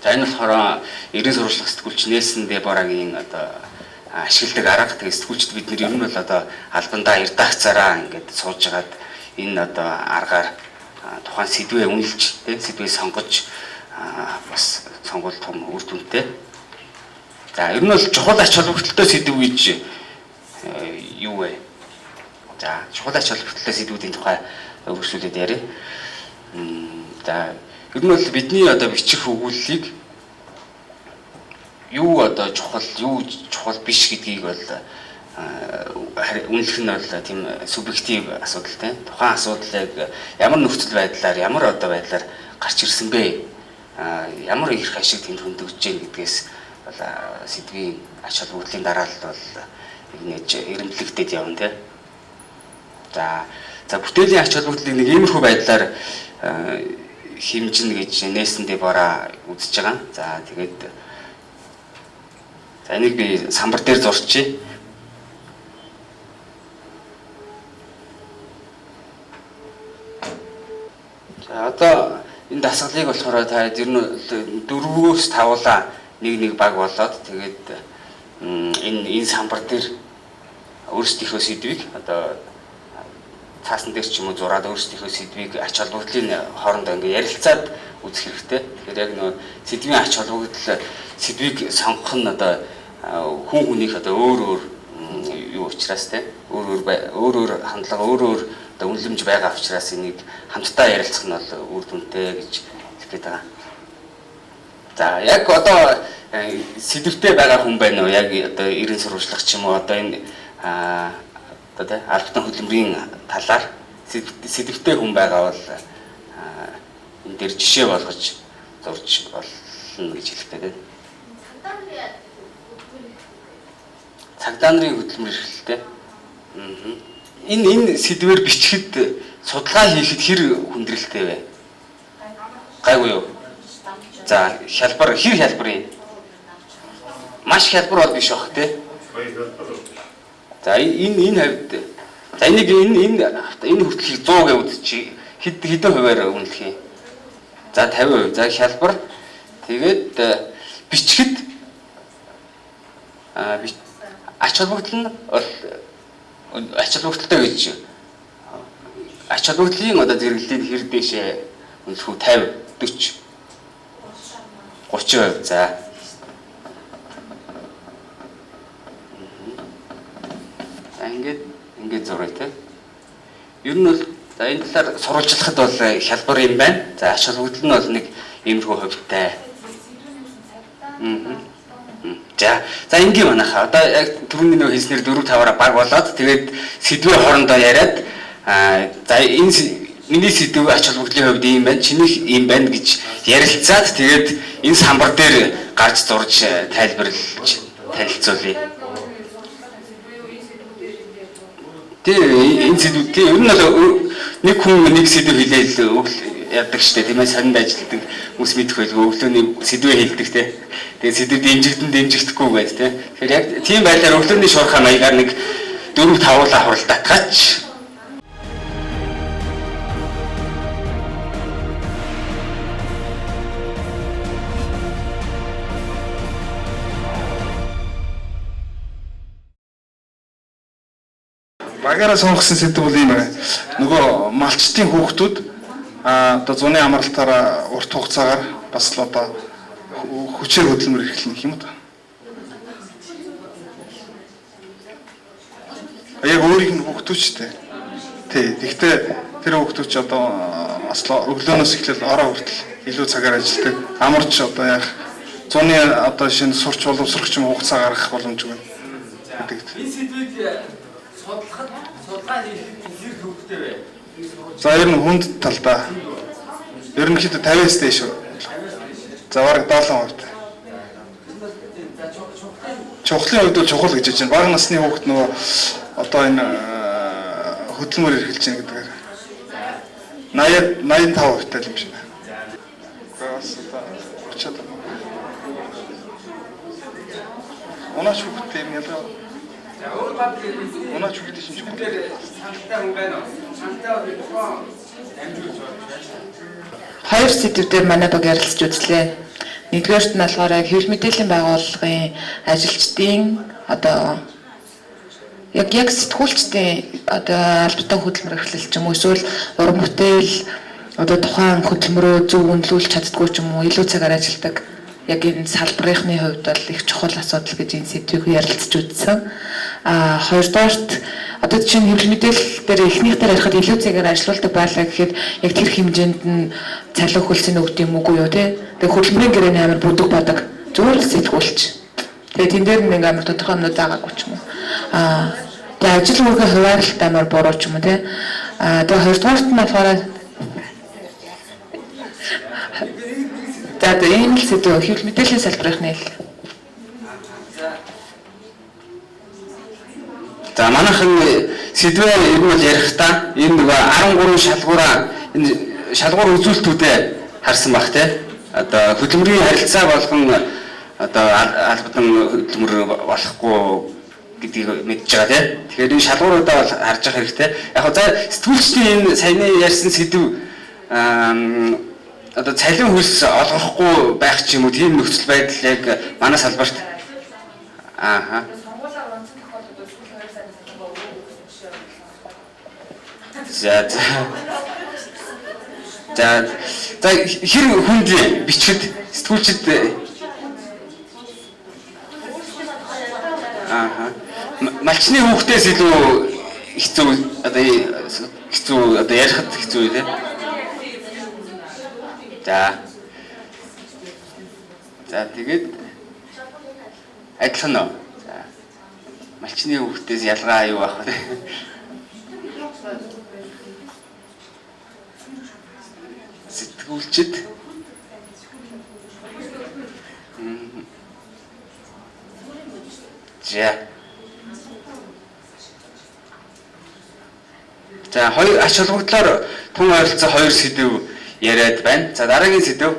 C: За энэ болохоор эрен сурвалжлах сэтгүүлч Нельсон Деборагийн одоо ашигладаг арга. Тэгээ сэтгүүлчд бид нэр ер нь бол одоо албандаа редакцаараа ингээд сууж хагаад энэ одоо аргаар тухайн сэдвээ үнэлж, тийм, сэдвээ сонгож бас сонгуул том үр дүнтэй. За ер нь бол чухал ач холбогдолтой сэдв гэж юу вэ? За чухал ач холбогдолтой сэдвүүдийн тухай үргэлжлүүлээд яриа. За ер нь бол бидний одоо бичих өгүүллийг юу одоо чухал, юу чухал биш гэдгийг бол үнэлэх нь бол тийм субъектив асуудал, тийм. Тухайн асуудлыг ямар нөхцөл байдлаар, ямар одоо байдлаар гарч ирсэн бэ? Ямар эрх ашиг тэнд хөндөгдөж гэн гэдгээс бол сэдвийн ач холбогдлын дараа л бол нэгж эрэмблэгдээд явна, тийм. За бүтээлийн ач холбогдлыг нэг иймэрхүү байдлаар хэмжинэ гэж Нельсон Дебора үзэж байгаа. За тэгээд за энийг би самбар дээр зурчээ. За одоо энэ дасгалыг болохоор та ер нь 4-өөс 5-уулаа нэг баг болоод тэгээд энэ самбар дээр өөрсдийнхөө сэдвийг одоо цаасан дээр ч юм уу зураад өөрсдийнхөө сэдвийг ач холбогдлын хоорондоо ингээ ярилцаад үзэх хэрэгтэй. Тэгэхээр яг нөө сэдвийн ач холбогдол сэдвийг сонгох нь одоо хүн хүнийх одоо өөр өөр юу учраас те өөр өөр хандлага, өөр өөр одоо үнэлэмж байгаа учраас энийг хамтдаа ярилцах нь бол үр дүнтэй гэж хэлэх гээд байгаа. За яг одоо сэдвтэй байгаа хүн байна уу? Яг одоо эрен сурвалжлах ч юм уу одоо энэ одоо тэ албан хөдөлмөрийн талаар сэдвтэй хүн байгаа бол энэ дээр жишээ болгож зурж болно гэж хэлэх гээд байна. Цагдаа нарын хөдөлмөр эрхлэлтэй. Энэ сэдвээр бичихэд судалгаа хийхэд хэр хүндрэлтэй вэ? Гайгүй юу? За хялбар, хэр хялбар юм? Маш хялбар бол биш бах тий. За энэ хавьд за энийг энэ хүртэлхийг 100 гэж үзчих. Хэдэн хувиар үнэлэх юм? За 50%. За хялбар. Тэгээд бичихэд ач холбогдол нь бол ач холбогдолтой гэж ач холбогдлын одоо зэрэглэлийг хэр дэшээ үнэлэх үү? 50, 40, 30%. За. За ингээд зуръя те. Ер нь бол за энэ талаар сурвалжлахад бол хялбар юм байна. За ач холбогдол нь бол нэг иймэрхүү хувьтай. За ингийн манайхаа одоо яг түрүүний нөө хэлснээр 4 5-аараа баг болоод тэгээд сэдвээ хоорондоо яриад за энэ миний сэдв ач холбогдлын хувьд ийм байна, чинийх ийм байна гэж ярилцаад тэгээд энэ самбар дээр гарч зурж тайлбарлаж танилцуулъя. Тэгээ энэ сэдв тий ер нь бол нэг хүн нэг сэдв хэлээл яадаг штэ тийм ээ, санд ажилладаг хүмүүс мэдэх байлгүй өглөөний сэдвээ хэлдэг тий. Тэгээ сэдв дэмжигдэн дэмжигдэхгүй байж тий. Тэгэхээр яг тийм байдлаар өглөөний шуурхай маягаар нэг 4 5-уулаа хуралдаатгаач.
D: Багаараа сонгосон сэдэв бол ийм байна. Нөгөө малчдын хүүхдүүд одоо зуны амралтаараа урт хугацаагаар бас л одоо хүчээр хөдөлмөр эрхлэнэ гэх юм уу? Яг өөрийнх нь хүүхдүүд ч дээ. Тий. Гэхдээ тэр хүүхдүүд ч одоо бас л өглөөнөөс эхлээл орой хүртэл илүү цагаар ажилладаг. Амарч одоо яах зуны одоо шинэ сурч боловсрох ч юм хугацаа гаргах боломжгүй гэдэг.
E: Энэ сэдвийг судлахад судалгаа хийхэд хэр төвөгтэй вэ?
D: За ер нь хүнд талдаа. Ерөнхийдөө 50-аас дээш. За бараг 70%. Чухлын хувьд бол чухал гэж хэлж байна. Бага насны хүүхэд нөгөө одоо энэ хөдөлмөр эрхэлж байна гэдгээр 80 85% тал юм шиг байна. Бас одоо очоод унаач хүүхдтэй юм ялгаа.
E: За өөр бат
D: унаач хүүхдийн шинж
E: дээр саналтай хүн байна уу? Саналтай бол тухайн дамжуулж болж байна.
F: Хоёр сэдвээр манай баг ярилцж үзлээ. Нэгдүгээрт нь болохоор хэвлэл мэдээллийн байгууллагын ажилчдын одоо яг сэтгүүлчдийн одоо албатай хөдөлмөр эрхлэл ч юм уу эсвэл уран бүтээл одоо тухайн хөдөлмөрөө зөв үнэлүүлж чаддгүй ч юм уу илүү цагаар ажилладаг яг энэ салбарынхны хувьд бол их чухал асуудал гэж энэ сэдвийг ярилцж үзсэн. А хоёрдугаарт одоо чинь хэвлэл мэдээлэл дээр эхнийх дээр ярихад илүү цагаар ажилуулдаг байлаа гэхэд яг тэр хэмжээнд нь цалин хөлсөний өгд юм уугүй юу те. Тэгээ хөдөлмөрийн гэрээний амар бүдэг бодог зүгээр л сэтгүүлч. Тэгээ тэн дээр нэг амар тодорхой юмнууд заагаагүй ч юм уу. А тэгээ ажил үүргийн хуваарлалт амар буруу ч юм уу те. А тэгээ хоёрдугаарт нь болохоор за энэ л сэдв хэвлэл мэдээллийн салбарынхны л.
C: За манайхан сэдвээр ер нь бол ярихдаа энэ нөгөө 13 шалгуураа энэ шалгуур үзүүлэлтүүдээ харсан бах те. Одоо хөдөлмөрийн харилцаа болгон одоо албадан хөдөлмөр болохгүй гэдгийг мэдж байгаа те. Тэгэхээр энэ шалгууруудаа бол харж явах хэрэгтэй. Яг за сэтгүүлчдийн энэ саяны ярьсан сэдв одоо цалин хөлс олгохгүй байх ч юм уу тийм нөхцөл байдал яг манай салбарт ааха. За за за хэр хүнд бичгэд сэтгүүлчд ааха малчны хүүхдээс илүү хэцүү одоо хэцүү одоо ярихад хэцүү тий. За. За тэгээд адилхан уу? За. Малчны хүүхдээс ялгаа юу байх вэ? Сэтгүүлчд За. За хоёр ач холбогдлоор тун ойролцоо хоёр сэдэв яриад байна. За дараагийн сэдэв.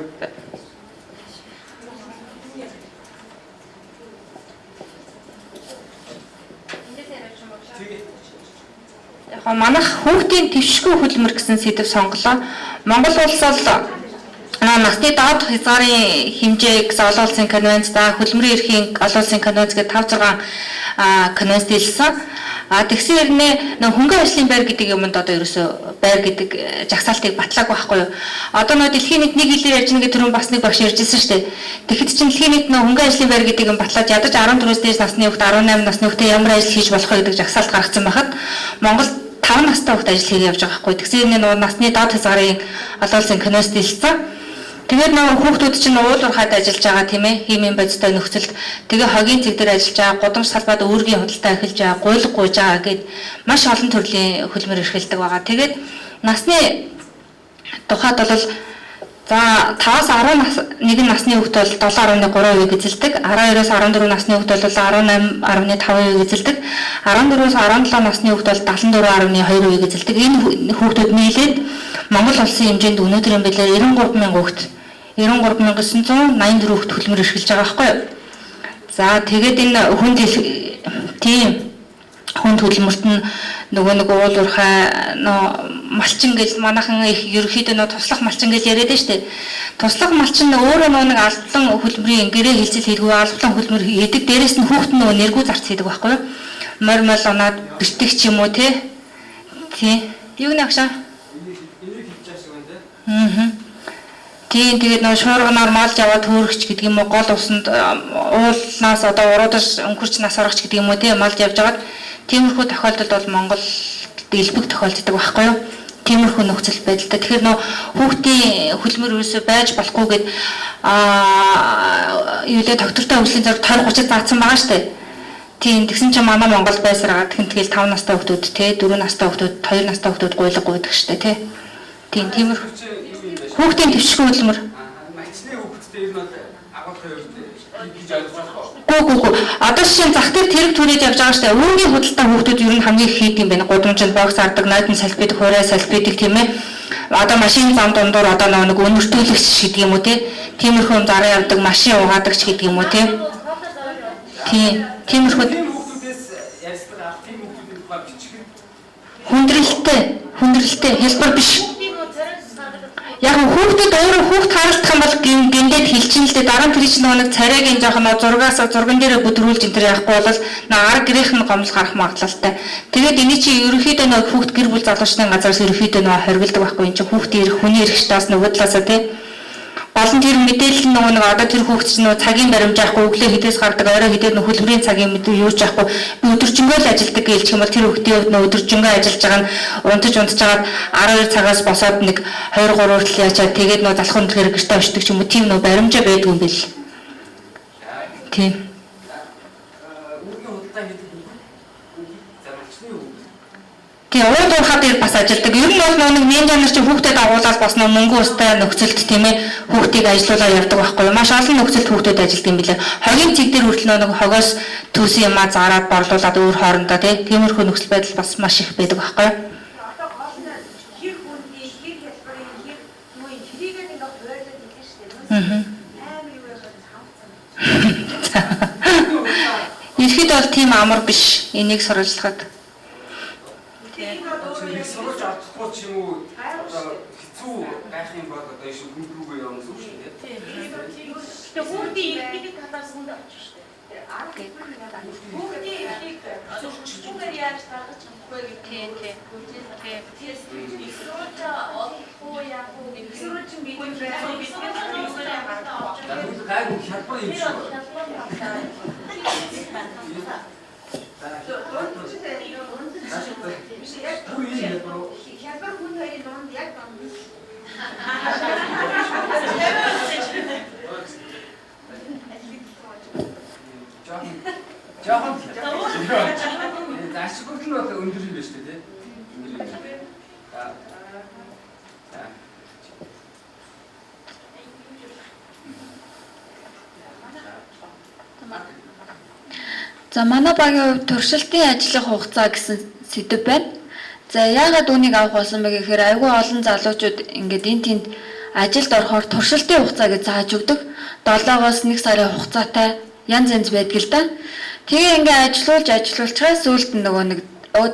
G: Яг манайх хүүхдийн твшгүй хөдөлмөр гэсэн сэдэв сонголоо. Монгол улс бол насны доод хязгаарын хэмжээ гэсэн олон улсын конвенц, за хөдөлмөрийн эрхийн олон улсын конвенц гэдэг 5 6 конвенц дэлсэн. А тэгсэн хэрнээ нөх хөнгөн ажлын байр гэдэг юмд одоо ерөөсөө байр гэдэг жагсаалтыг батлаагүй байхгүй юу. Одоо нөө дэлхийн нийт нэг хэлээр ярьж байгаа түрүүн бас нэг багш ярьжсэн шүү дээ. Тэгэхэд чинь дэлхийн нийт нөө хөнгөн ажлын байр гэдэг юм батлаад ядаж 14-өөс дээш насны хүүхд 18 насны хүүхдээ ямар ажил хийж болох вэ гэдэг жагсаалт гаргацсан байхад Монгол 5 настай хүүхд ажил хийгээ явж байгаа байхгүй. Тэгсэн хэрнээ нөө насны доод хязгаарын олон улсын конвенц дэлсэн. Тэгээд нөгөө хүүхдүүд чинь уул уурхайд ажиллаж байгаа тийм ээ, химийн бодистой нөхцөлд тэгээ хогийн цэг дээр ажиллаж байгаа, гудамж салбаад үүргийн худалдаа эхэлж байгаа, гуйлга гуйж байгаа гэд маш олон төрлийн хөдөлмөр эрхэлдэг байгаа. Тэгээд насны тухайд бол за 5-аас 11 насны хүүхд бол 7.3% эзэлдэг, 12-оос 14 насны хүүхд бол 18.5% эзэлдэг, 14-оос 17 насны хүүхд бол 74.2% эзэлдэг. Энэ хүүхдүүд нийлээд Монгол улсын хэмжээнд өнөөдрийн байдлаар 93 мянган хүүхд 93,984 хүүхд хөдөлмөр эрхэлж байгаа байхгүй юу? За тэгээд энэ хүнд тийм хүнд хөдөлмөрт нь нөгөө нэг уул уурхай нөө малчин гэл манайхан их ерөөхдөө нөө туслах малчин гэл яриад нь штэ. Туслах малчин өөрөө нөө нэг албан хөдөлмөрийн гэрээ хилцэл хийдгүү, албан хөдөлмөр хийдэг. Дээрээс нь хүүхд нь нөгөө нэргүй зарц хийдэг байхгүй юу? морь мол унаад бэртэх ч юм уу те. Тий. Юу нэ агшаа?
E: Энийг хэлж байгаа шиг байна те.
G: Аа. Тийм, тэгээд нөө шуурганаар малж аваад хөөрөгч гэдэг юм уу, гол усанд уулнаас одоо уруудаж өнгөрч нас орох ч гэдэг юм уу те, малж явж байгаад тиймэрхүү тохиолдолд бол Монгол дэлбэг тохиолддог байхгүй юу? Тиймэрхүү нөхцөл байдалтай. Тэгэхээр нөө хүүхдийн хөдөлмөр ерөөсөө байж болохгүй гэд юу лээ доктортой хөгжлийн зураг 20 30 заасан байгаа штэ. Тийм, тэгсэн чинь манай Монгол байсараа тэгэн тэгэл 5 настай хүүхдүүд те, 4 настай хүүхдүүд, 2 настай хүүхдүүд гуйлга гуйдаг штэ те. Тийм, тиймэрхүү хүүхдийн төвшгөө хөдөлмөр.
E: Мачны хүүхдтэй ер нь бол агуулгын үед гэж ойлгож байна.
G: Гүү. Одоо жишээ нь зах дээр тэрэг түрээд явж байгаа штэ. Үүнгийн худалдаа хүүхдүүд ер нь хамгийн их хийдэг юм байна. Гудамжинд богц ардаг, нойтон салбидаг, хурай салбидаг тийм ээ. Одоо машин зам дундуур одоо нэг өнөртүүлэгч гэдэг юм уу те. Тиймэрхүү юм зараа явдаг, машин угаадаг ч гэдэг юм уу те. Тийм. Тиймэрхүү
E: хүүхдүүдээс ярьцлага авах, тийм хүүхдүүдийн тухай бичих
G: хүндрэлтэй хэлбэр биш. Яг хүүхдэд өөрөө хүүхд харагдах юм бол гиндээд хэлчин л дээ. Дараа нь тэр чинь нэг царайгийн жоох нөө зургаас зурган дээрээ бүдрүүлж энэ төр яахгүй бол нөө ар гэрийнх нь гомдол гарах магадлалтай. Тэгээд эний чи ерөнхийдөө нөө хүүхд гэр бүл залуучдын газараас ерөнхийдөө нөө хоригддаг байхгүй. Энэ чи хүүхдийн эрх, хүний эрх таас нөгөө талаасаа тий. Гол нь тэр мэдээлэл нь нөгөө нэг одоо тэр хүүхд чинь нөгөө цагийн баримж авахгүй, өглөө хэдээс гардаг, орой хэдээд нөгөө хөдөлмөрийн цагийн мэдээ юу ч авахгүй, би өдөржингөө л ажилдаг гэлчих юм бол тэр хүүхдийн хувьд нөгөө өдөржингөө ажиллаж байгаа нь унтаж унтжгаад 12 цагаас босоод нэг 2 3 хүртэл яачаад тэгээд нөгөө залхуун үндэхээр гэртээ очдөг ч юм уу, тийм нөгөө баримжаа байдгүй юм бэл. Тийм.
E: Үүргийн худалдаа хийдэг хүүхэд. За мачны хүүхэд.
G: Тийм, ууд уурхаа дээр бас ажилдаг. Ер нь бол нэг менежер чинь хүүхдэд агуулаад бас нөө мөнгө устай нөхцөлд тийм ээ хүүхдийг ажилуулаад явдаг байхгүй юу. Маш олон нөхцөлд хүүхдүүд ажилдаг юм билээ. Хогийн цэг дээр хүртэл нөө нэг хогоос төсөн юмаа зараад борлуулад өөр хоорондоо тийм тиймэрхүү нөхцөл байдал бас маш их байдаг байхгүй юу.
H: Одоо гол нь хэр хүндий, хэр хялбарын, хэр юу юм тэрийг ингээ хуваалаад хэлнэ шүү дээ. Амар юу яхад хамцсан.
G: Ерхэд бол тийм амар биш. Энийг сурвалжлахад.
E: Нэг сурвалж авахгүй ч юм уу одоо хэцүү байх юм бол одоо иш хүн рүүгээ явна гэсэн үг шүү дээ.
H: Тэгээ хүүхдийн эрхийг талаас хүнд очих шүү дээ. Хүүхдийн эрхийг зөвшөөрчүүгээр яаж гаргаж чадах вэ гэдэг нь тийм. Их сурвалж олохгүй яах вэ гэдэг. Сурвалж нь бид
E: гайгүй хялбар юм шиг байна.
H: Хялбар хүн хоёрын дунд яг дунд.
E: Жохон за ашиг хүртэл нь бол өндөр юм байна шүү дээ, тийм. Өндөр юм. За.
I: За манай багийн хувьд туршилтын ажлын хугацаа гэсэн сэдэв байна. За яагаад үүнийг авах болсон бэ гэхээр айгүй олон залуучууд ингээд эн тэнд ажилд орохоор туршилтын хугацаа гэж зааж өгдөг. 7-оос 1 сарын хугацаатай янз янз байдаг л да. Тэгээ ингээ ажилуулж ажилуулчгаа сүүлд нь нөгөө нэг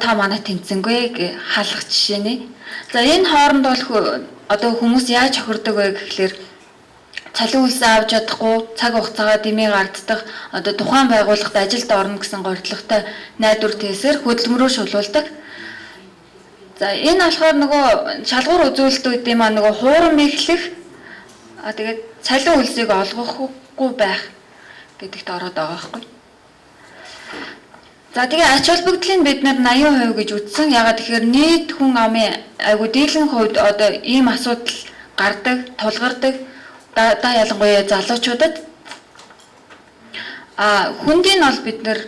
I: та манай тэнцэнгүй гэ халах жишээ нэ. За энэ хооронд бол одоо хүмүүс яаж хохирдог вэ гэхлээр цалин үлсээ авч чадахгүй, цаг хугацаагаа дэмий гарддах, одоо тухайн байгууллагад ажилд орно гэсэн гордлоготой найдвар тээсээр хөдөлмөрөөр шулуулдаг. За энэ болохоор нөгөө шалгуур үзүүлэлтүүд юм а нөгөө хуурам эхлэх, а тэгээд цалин үлсийг олгохгүй байх гэдэгт ороод байгаа байхгүй. За тэгээ ач холбогдлыг бид нэр 80% гэж үзсэн. Ягаад тэгэхээр нийт хүн амын айгу дийлэн хувьд одоо ийм асуудал гардаг, тулгардаг. Да ялангуяа залуучуудад. А хүндийн бол бид нэр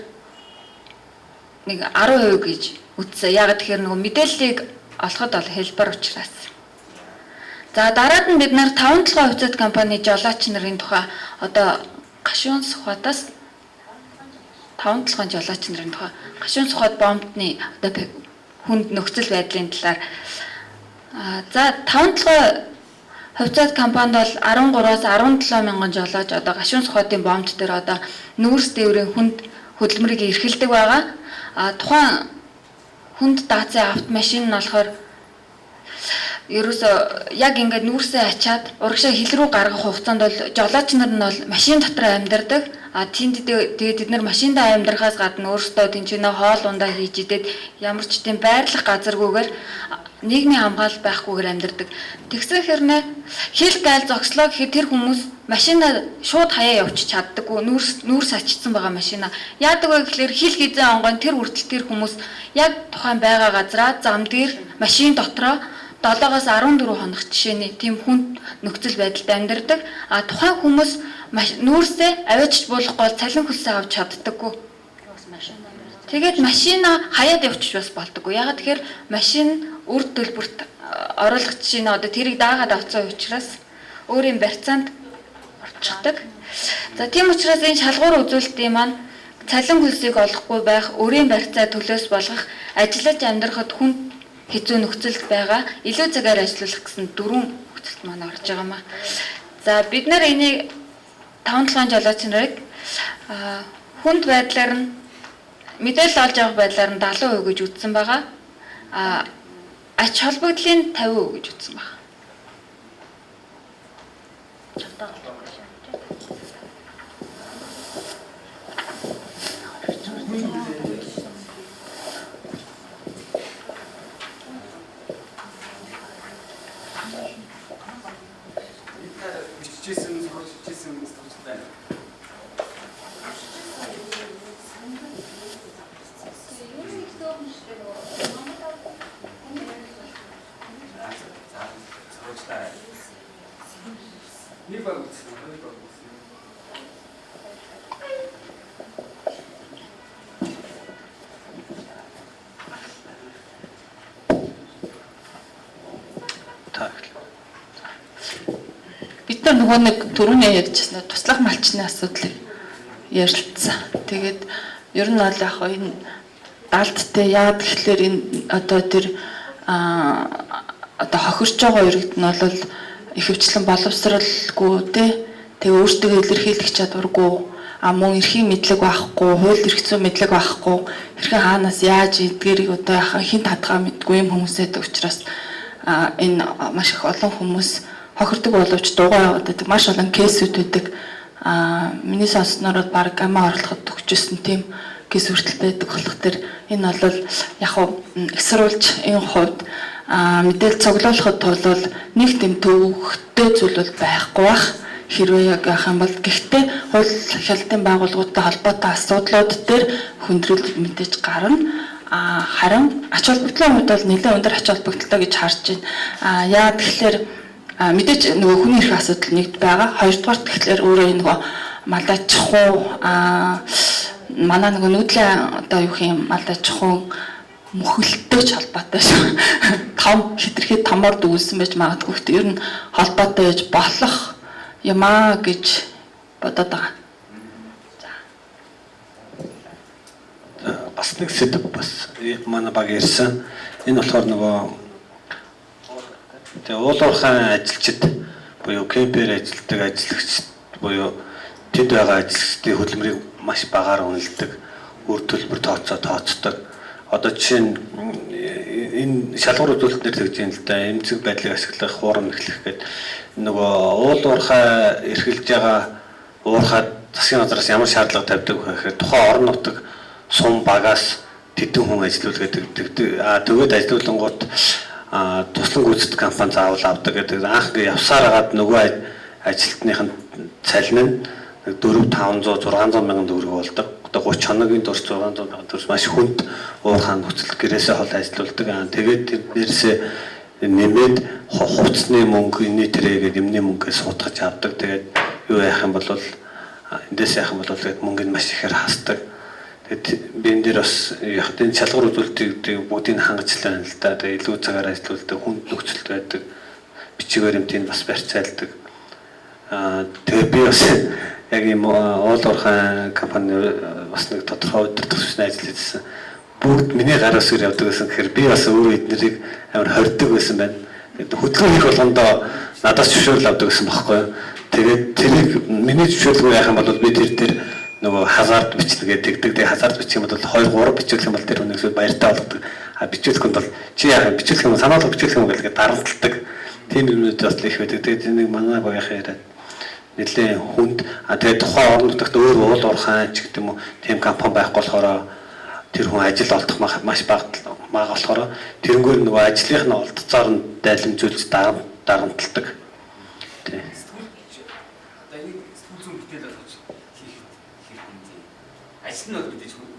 I: нэг 10% гэж үзсэн. Ягаад тэгэхээр нөгөө мэдээллийг олоход бол хэлбэр учраас. За дараад нь бид нэр 5 толгой хувьцаат компани жолооч нарын тухай одоо гашуун сухатаас 5 толгойн жолооч нарын тухай гашуун сухат бомбны одоо хүнд нөхцөл байдлын талаар. За 5 толгой хувьцаат компанид бол 13-аас 17 мянган жолооч одоо гашуун сухатын бомб дээр одоо нүүрс дээврийн хүнд хөдөлмөрийг эрхэлдэг байгаа. А тухайн хүнд даацын автомашин нь болохоор Ерөөсө яг ингээд нүүрсээ ачаад урагшаа хил рүү гаргах хугацаанд бол жолооч нар нь бол машин дотор амьдардаг. А тэнд тэгээд тэд нар машиндаа амьдрахаас гадна өөрсдөө тэнцэнэ хоол ундаа хийж идээд ямар ч тийм байрлах газаргүйгээр нийгмийн хамгаалал байхгүйгээр амьдардаг. Тэгсэн хэрнээ хил гайл зогслоо гэхэд тэр хүмүүс машина шууд хаяа явчих чаддаггүй. Нүүрс ачсан байгаа машина. Яадаг вэ гэхлээр хил хизээ онгойн тэр хүртэл тэр хүмүүс яг тухайн байгаа газараа зам дээр машин дотроо 7-оос 14 хоног жишээний тийм хүнд нөхцөл байдалд амьдардаг. А тухайн хүмүүс нүүрсээ аваачч буулгахгүй бол цалин хөлсөө авч чаддаггүй. Тэгээд машина хаяад явчих бас болдоггүй. Ягаад тэгэхээр машин үр төлбөрт оруулах жишээ нь одоо тэрийг даагаад авсан учраас өөрийн барьцаанд орчихдаг. За тийм учраас энэ шалгуур үзүүлэлтийн маань цалин хөлсийг олохгүй байх, өөрийн барьцаа төлөөс болгох, ажиллаж амьдрахад хүнд хэцүү нөхцөлд байгаа, илүү цагаар ажиллах гэсэн дөрвөн нөхцөлд маань орж байгаа маа. За бид нар энийг 5-7 жолооч нарыг хүнд байдлаар нь мэдээлэл олж авах байдлаар нь 70% гэж үзсэн байгаа. А ач холбогдлын 50% гэж үзсэн байна.
E: Бичижсэн, сурчижсэн сурчлаа. Нэг баг үзсэн, хоёр баг үзсэн.
F: Бид нар нөгөө нэг түрүүний ярьжсэн туслах малчны асуудлыг ярилцсан. Тэгээд ер нь бол яг энэ далдтай яад гэхлээр энэ одоо тэр одоо хохирч байгаа иргэд нь бол ихэвчлэн боловсралгүй те тэгээ өөртөө илэрхийлэх чадваргүй, а мөн эрхийн мэдлэг байхгүй, хууль эрх зүйн мэдлэг байхгүй, хэрхэн хаанаас яаж эдгээрийг одоо яхаа хэн татгаа мэдгүй юм хүмүүсэд учраас энэ маш их олон хүмүүс хохирдог боловч дугаа яваад байдаг. Маш олон кейсүүд байдаг. Миний сонссноор бол баг амиа орлоход төгсөжсэн тийм кейс хүртэл байдаг болох тэр энэ бол яг хуу их сурвалж энэ хувьд мэдээлэл цуглуулахад бол нэг тийм төвөгтэй зүйл бол байхгүй бах. Хэрвээ яг яах юм бол гэхдээ хууль хяналтын байгууллагуудтай холбоотой асуудлууд дээр хүндрэл мэдээж гарна. Харин ач холбогдлын хувьд бол нэлээд өндөр ач холбогдолтой гэж харж байна. Яа тэгэхээр мэдээж нөгөө хүний эрх асуудал нэгд байгаа. Хоёрдугаар тэгэхээр өөрөө нөгөө малажхуу манай нөгөө нүүдлийн одоо юу юм малажхуу мөхөлтөй ч холбоотой шүү. Том хитрхи томор дүүсэн байж магадгүй. Гэхдээ ер нь холбоотой байж болох юмаа гэж бодоод байгаа.
J: За бас нэг сэдэв бас манай баг ярьсан. Энэ болохоор нөгөө тэгээ уулуурхайн ажилчид буюу кемпер ажилтдаг ажиллагчид буюу тэд байгаа ажилчдын хөдөлмөрийг маш багаар үнэлдэг, үр төлбөр тооцдог. Одоо жишээ нь энэ шалгуур үзүүлэлт нэр тэгж юм л да, эмзэг байдлыг ашиглах, хуурам эхлэх гээд нөгөө уулуурхай эрхэлж байгаа уурхай засгийн газраас ямар шаардлага тавьдаг вэ гэхээр тухайн орон нутаг сум багаас тэдэн хүн ажилуул гэдэг. Тэгээд ажилуулангууд туслан гүйцэтгэх компани заавал авдаг гэдэг. Анх ингээ явсаар хагаад нөгөө ажилтных нь цалин нь 4 500 600 мянган төгрөг болдог. Одоо 30 хоногийн турш 600 мянган төгрөг маш хүнд уурхай нөхцөл гэрээсээ хол ажилуулдаг. Тэгээд тэрнээсээ нэмээд хувцсны мөнгө, энэний тэрэ гэдэг юмны мөнгөө суудгаж авдаг. Тэгээд юу яах юм бол эндээс яах юм бол тэгээд мөнгөний маш ихээр хасдаг. Тэгээд би энэ дээр бас яг энэ шалгуур үзүүлэлтийг бүгдийг хангачлаа байна л да. Тэгээд илүү цагаар ажилуулдаг, хүнд нөхцөлд байдаг, бичиг баримтыг бас барьцаалдаг. Тэгээд би бас яг ийм уул уурхай компани бас нэг тодорхой удирдах түвшний ажил хийсэн. Бүгд миний гар үсгээр явдаг байсан гэхээр би бас өөрөө эднэрийг амар хордог байсан байна. Тэгээд хөдөлгөөн хийх болгондоо надаас зөвшөөрөл авдаг гэсэн байхгүй юу. Тэгээд тэрийг миний зөвшөөрлгүй яах юм бол би тэр дээр нөгөө хазард бичнэ гэдэг. Тэгээд хазард бичих юм бол 2 3 бичүүлэх юм бол тэр хүнийг эсвэл баяртай болгодог. А бичүүлэх юм бол чи яах юм бичүүлэх юм санаалга бичүүлэх юм гэдэг дарамталдаг. Тийм юмнууд бас их байдаг. Тэгээд нэг манай багийнхаа яриад нэлээд хүнд тэгээд тухайн орон нутагт өөр уул уурхай ч гэдэг юм уу тийм компани байхгүй болохоор тэр хүн ажил олдох маш бага болохоор тэрнгээр нөгөө ажлынх нь олдцоор нь дайлэмжүүлж дарамталдаг. Тийм.
E: Одоо энийг сэтгүүл зүйн бүтээл болгож хийхэд хэр хүнд юм. Ажил нь бол мэдээж хүнд.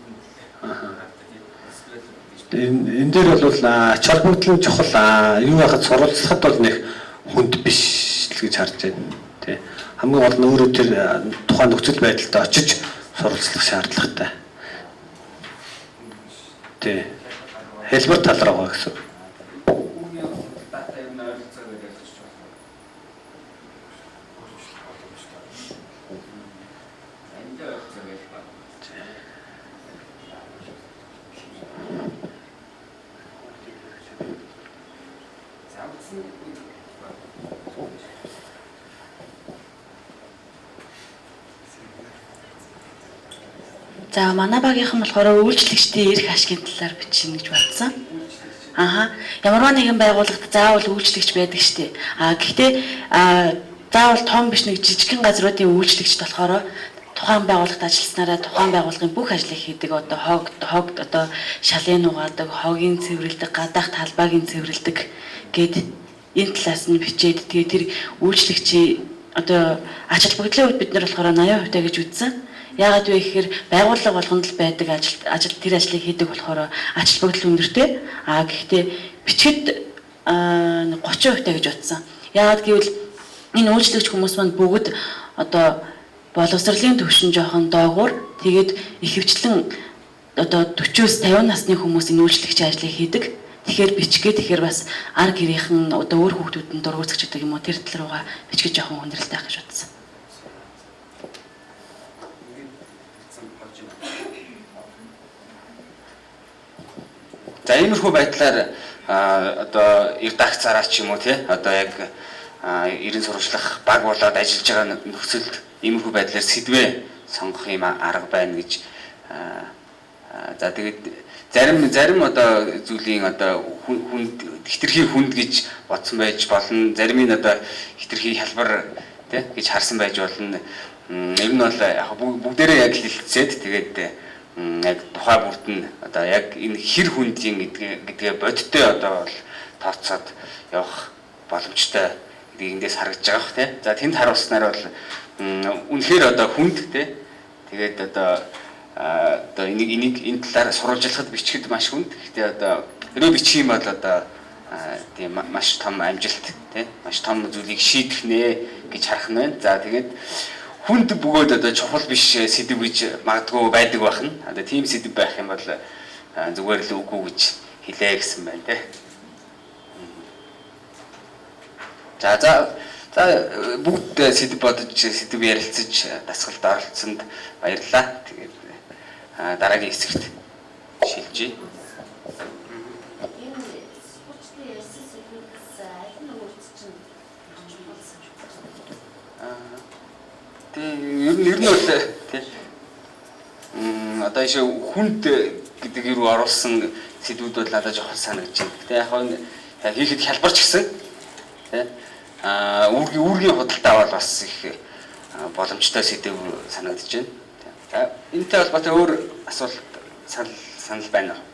J: Энэ дээр бол ач холбогдол нь чухал. Юу яхад сурвалжлахад бол нэг хүнд биш л гэж харж байна. Тий. Хамгийн гол нь өөрөө тэр тухайн нөхцөл байдалд очиж сурвалжлах шаардлагатай. Тий. Хэлбэр тал руугаа гэсэн.
K: За манай багийнхан болохоор үйлчлэгчдийн эрх ашигын талаар бичнэ гэж бодсон. Аха. Ямарваа нэгэн байгууллагад заавал үйлчлэгч байдаг штеп. А гэхдээ заавал том биш нэг жижигхэн газруудын үйлчлэгчд болохоор тухайн байгууллагад ажилласнараа тухайн байгууллагын бүх ажлыг хийдэг. Одоо хог одоо шалын нугаадаг, хогийн цэвэрлэдэг, гадаах талбайг цэвэрлэдэг гэд энэ талаас нь бичээд тэгээ тэр үйлчлэгчийн одоо ач холбогдлын хувьд бид нар болохоор 80% гэж үзсэн. Яагаад вэ гэхээр байгууллага болгонд л байдаг ажил тэр ажлыг хийдэг болохоор ач холбогдол өндөртэй. А гэхдээ бичгэд 30% гэж утсан. Яагаад гэвэл энэ үйлчлэгч хүмүүс маань бүгд одоо боловсролын түвшин жоохон доогуур, тэгээд ихэвчлэн одоо 40-оос 50 насны хүмүүс энэ үйлчлэгчийн ажлыг хийдэг. Тэгэхээр бичгээ тэгэхээр бас ар гэрийнхэн одоо өөр хүүхдүүд нь дургуутсах гэдэг юм уу тэр тал руугаа бичгээ жоохон хүндрэлтэй байх гэж бодсон.
C: За иймэрхүү байдлаар одоо редакцаараа ч юм уу тий одоо яг эрен сурвалжлах баг болоод ажиллаж байгаа нөхцөлд иймэрхүү байдлаар сэдвээ сонгох юм арга байна гэж. За тэгээд зарим одоо зүйлийн одоо хүнд хитрхи хүнд гэж бодсон байж болно, зарим нь одоо хитрхи хялбар тий гэж харсан байж болно. Ер нь бол яг бүгдээрээ яг хэлэлцээд тэгээд яг тухай бүрд нь одоо яг энэ хэр хүндийн гэдгээ бодиттой одоо бол тооцоод явах боломжтой гэдгийг эндээс харагдаж байгаа бох тий. За тэнд харуулснаар бол үнэхээр одоо хүнд тий. Тэгээд одоо энийг энэ талаар сурвалжлахад бичгэд маш хүнд. Гэхдээ одоо хэрвээ бичих юм бол одоо тийм маш том амжилт тий. Маш том зүйлийг шийдэх нэ гэж харах нь байна. За тэгээд хүнд бөгөөд одоо чухал биш сэдв гэж магадгүй байдаг байх нь. Одоо тийм сэдв байх юм бол зүгээр л үгүй гэж хэлээ гэсэн байна те. За за за бүгд сэдв бодож сэдв ярилцаж дасгалд оролцсонд баярлалаа. Тэгээд дараагийн хэсэгт шилжийе. Ер нь бол тий. Одоо ишээ хүнд гэдэг юу оруулсан сэдвүүд бол надад жоохон санагдаж байна. Гэтэ яг нь хийхэд хялбарч гисэн тий. Үүргийн худалдаа бол бас их боломжтой сэдв санагдаж байна. За энэтэй холбоотой өөр асуулт санал байна уу?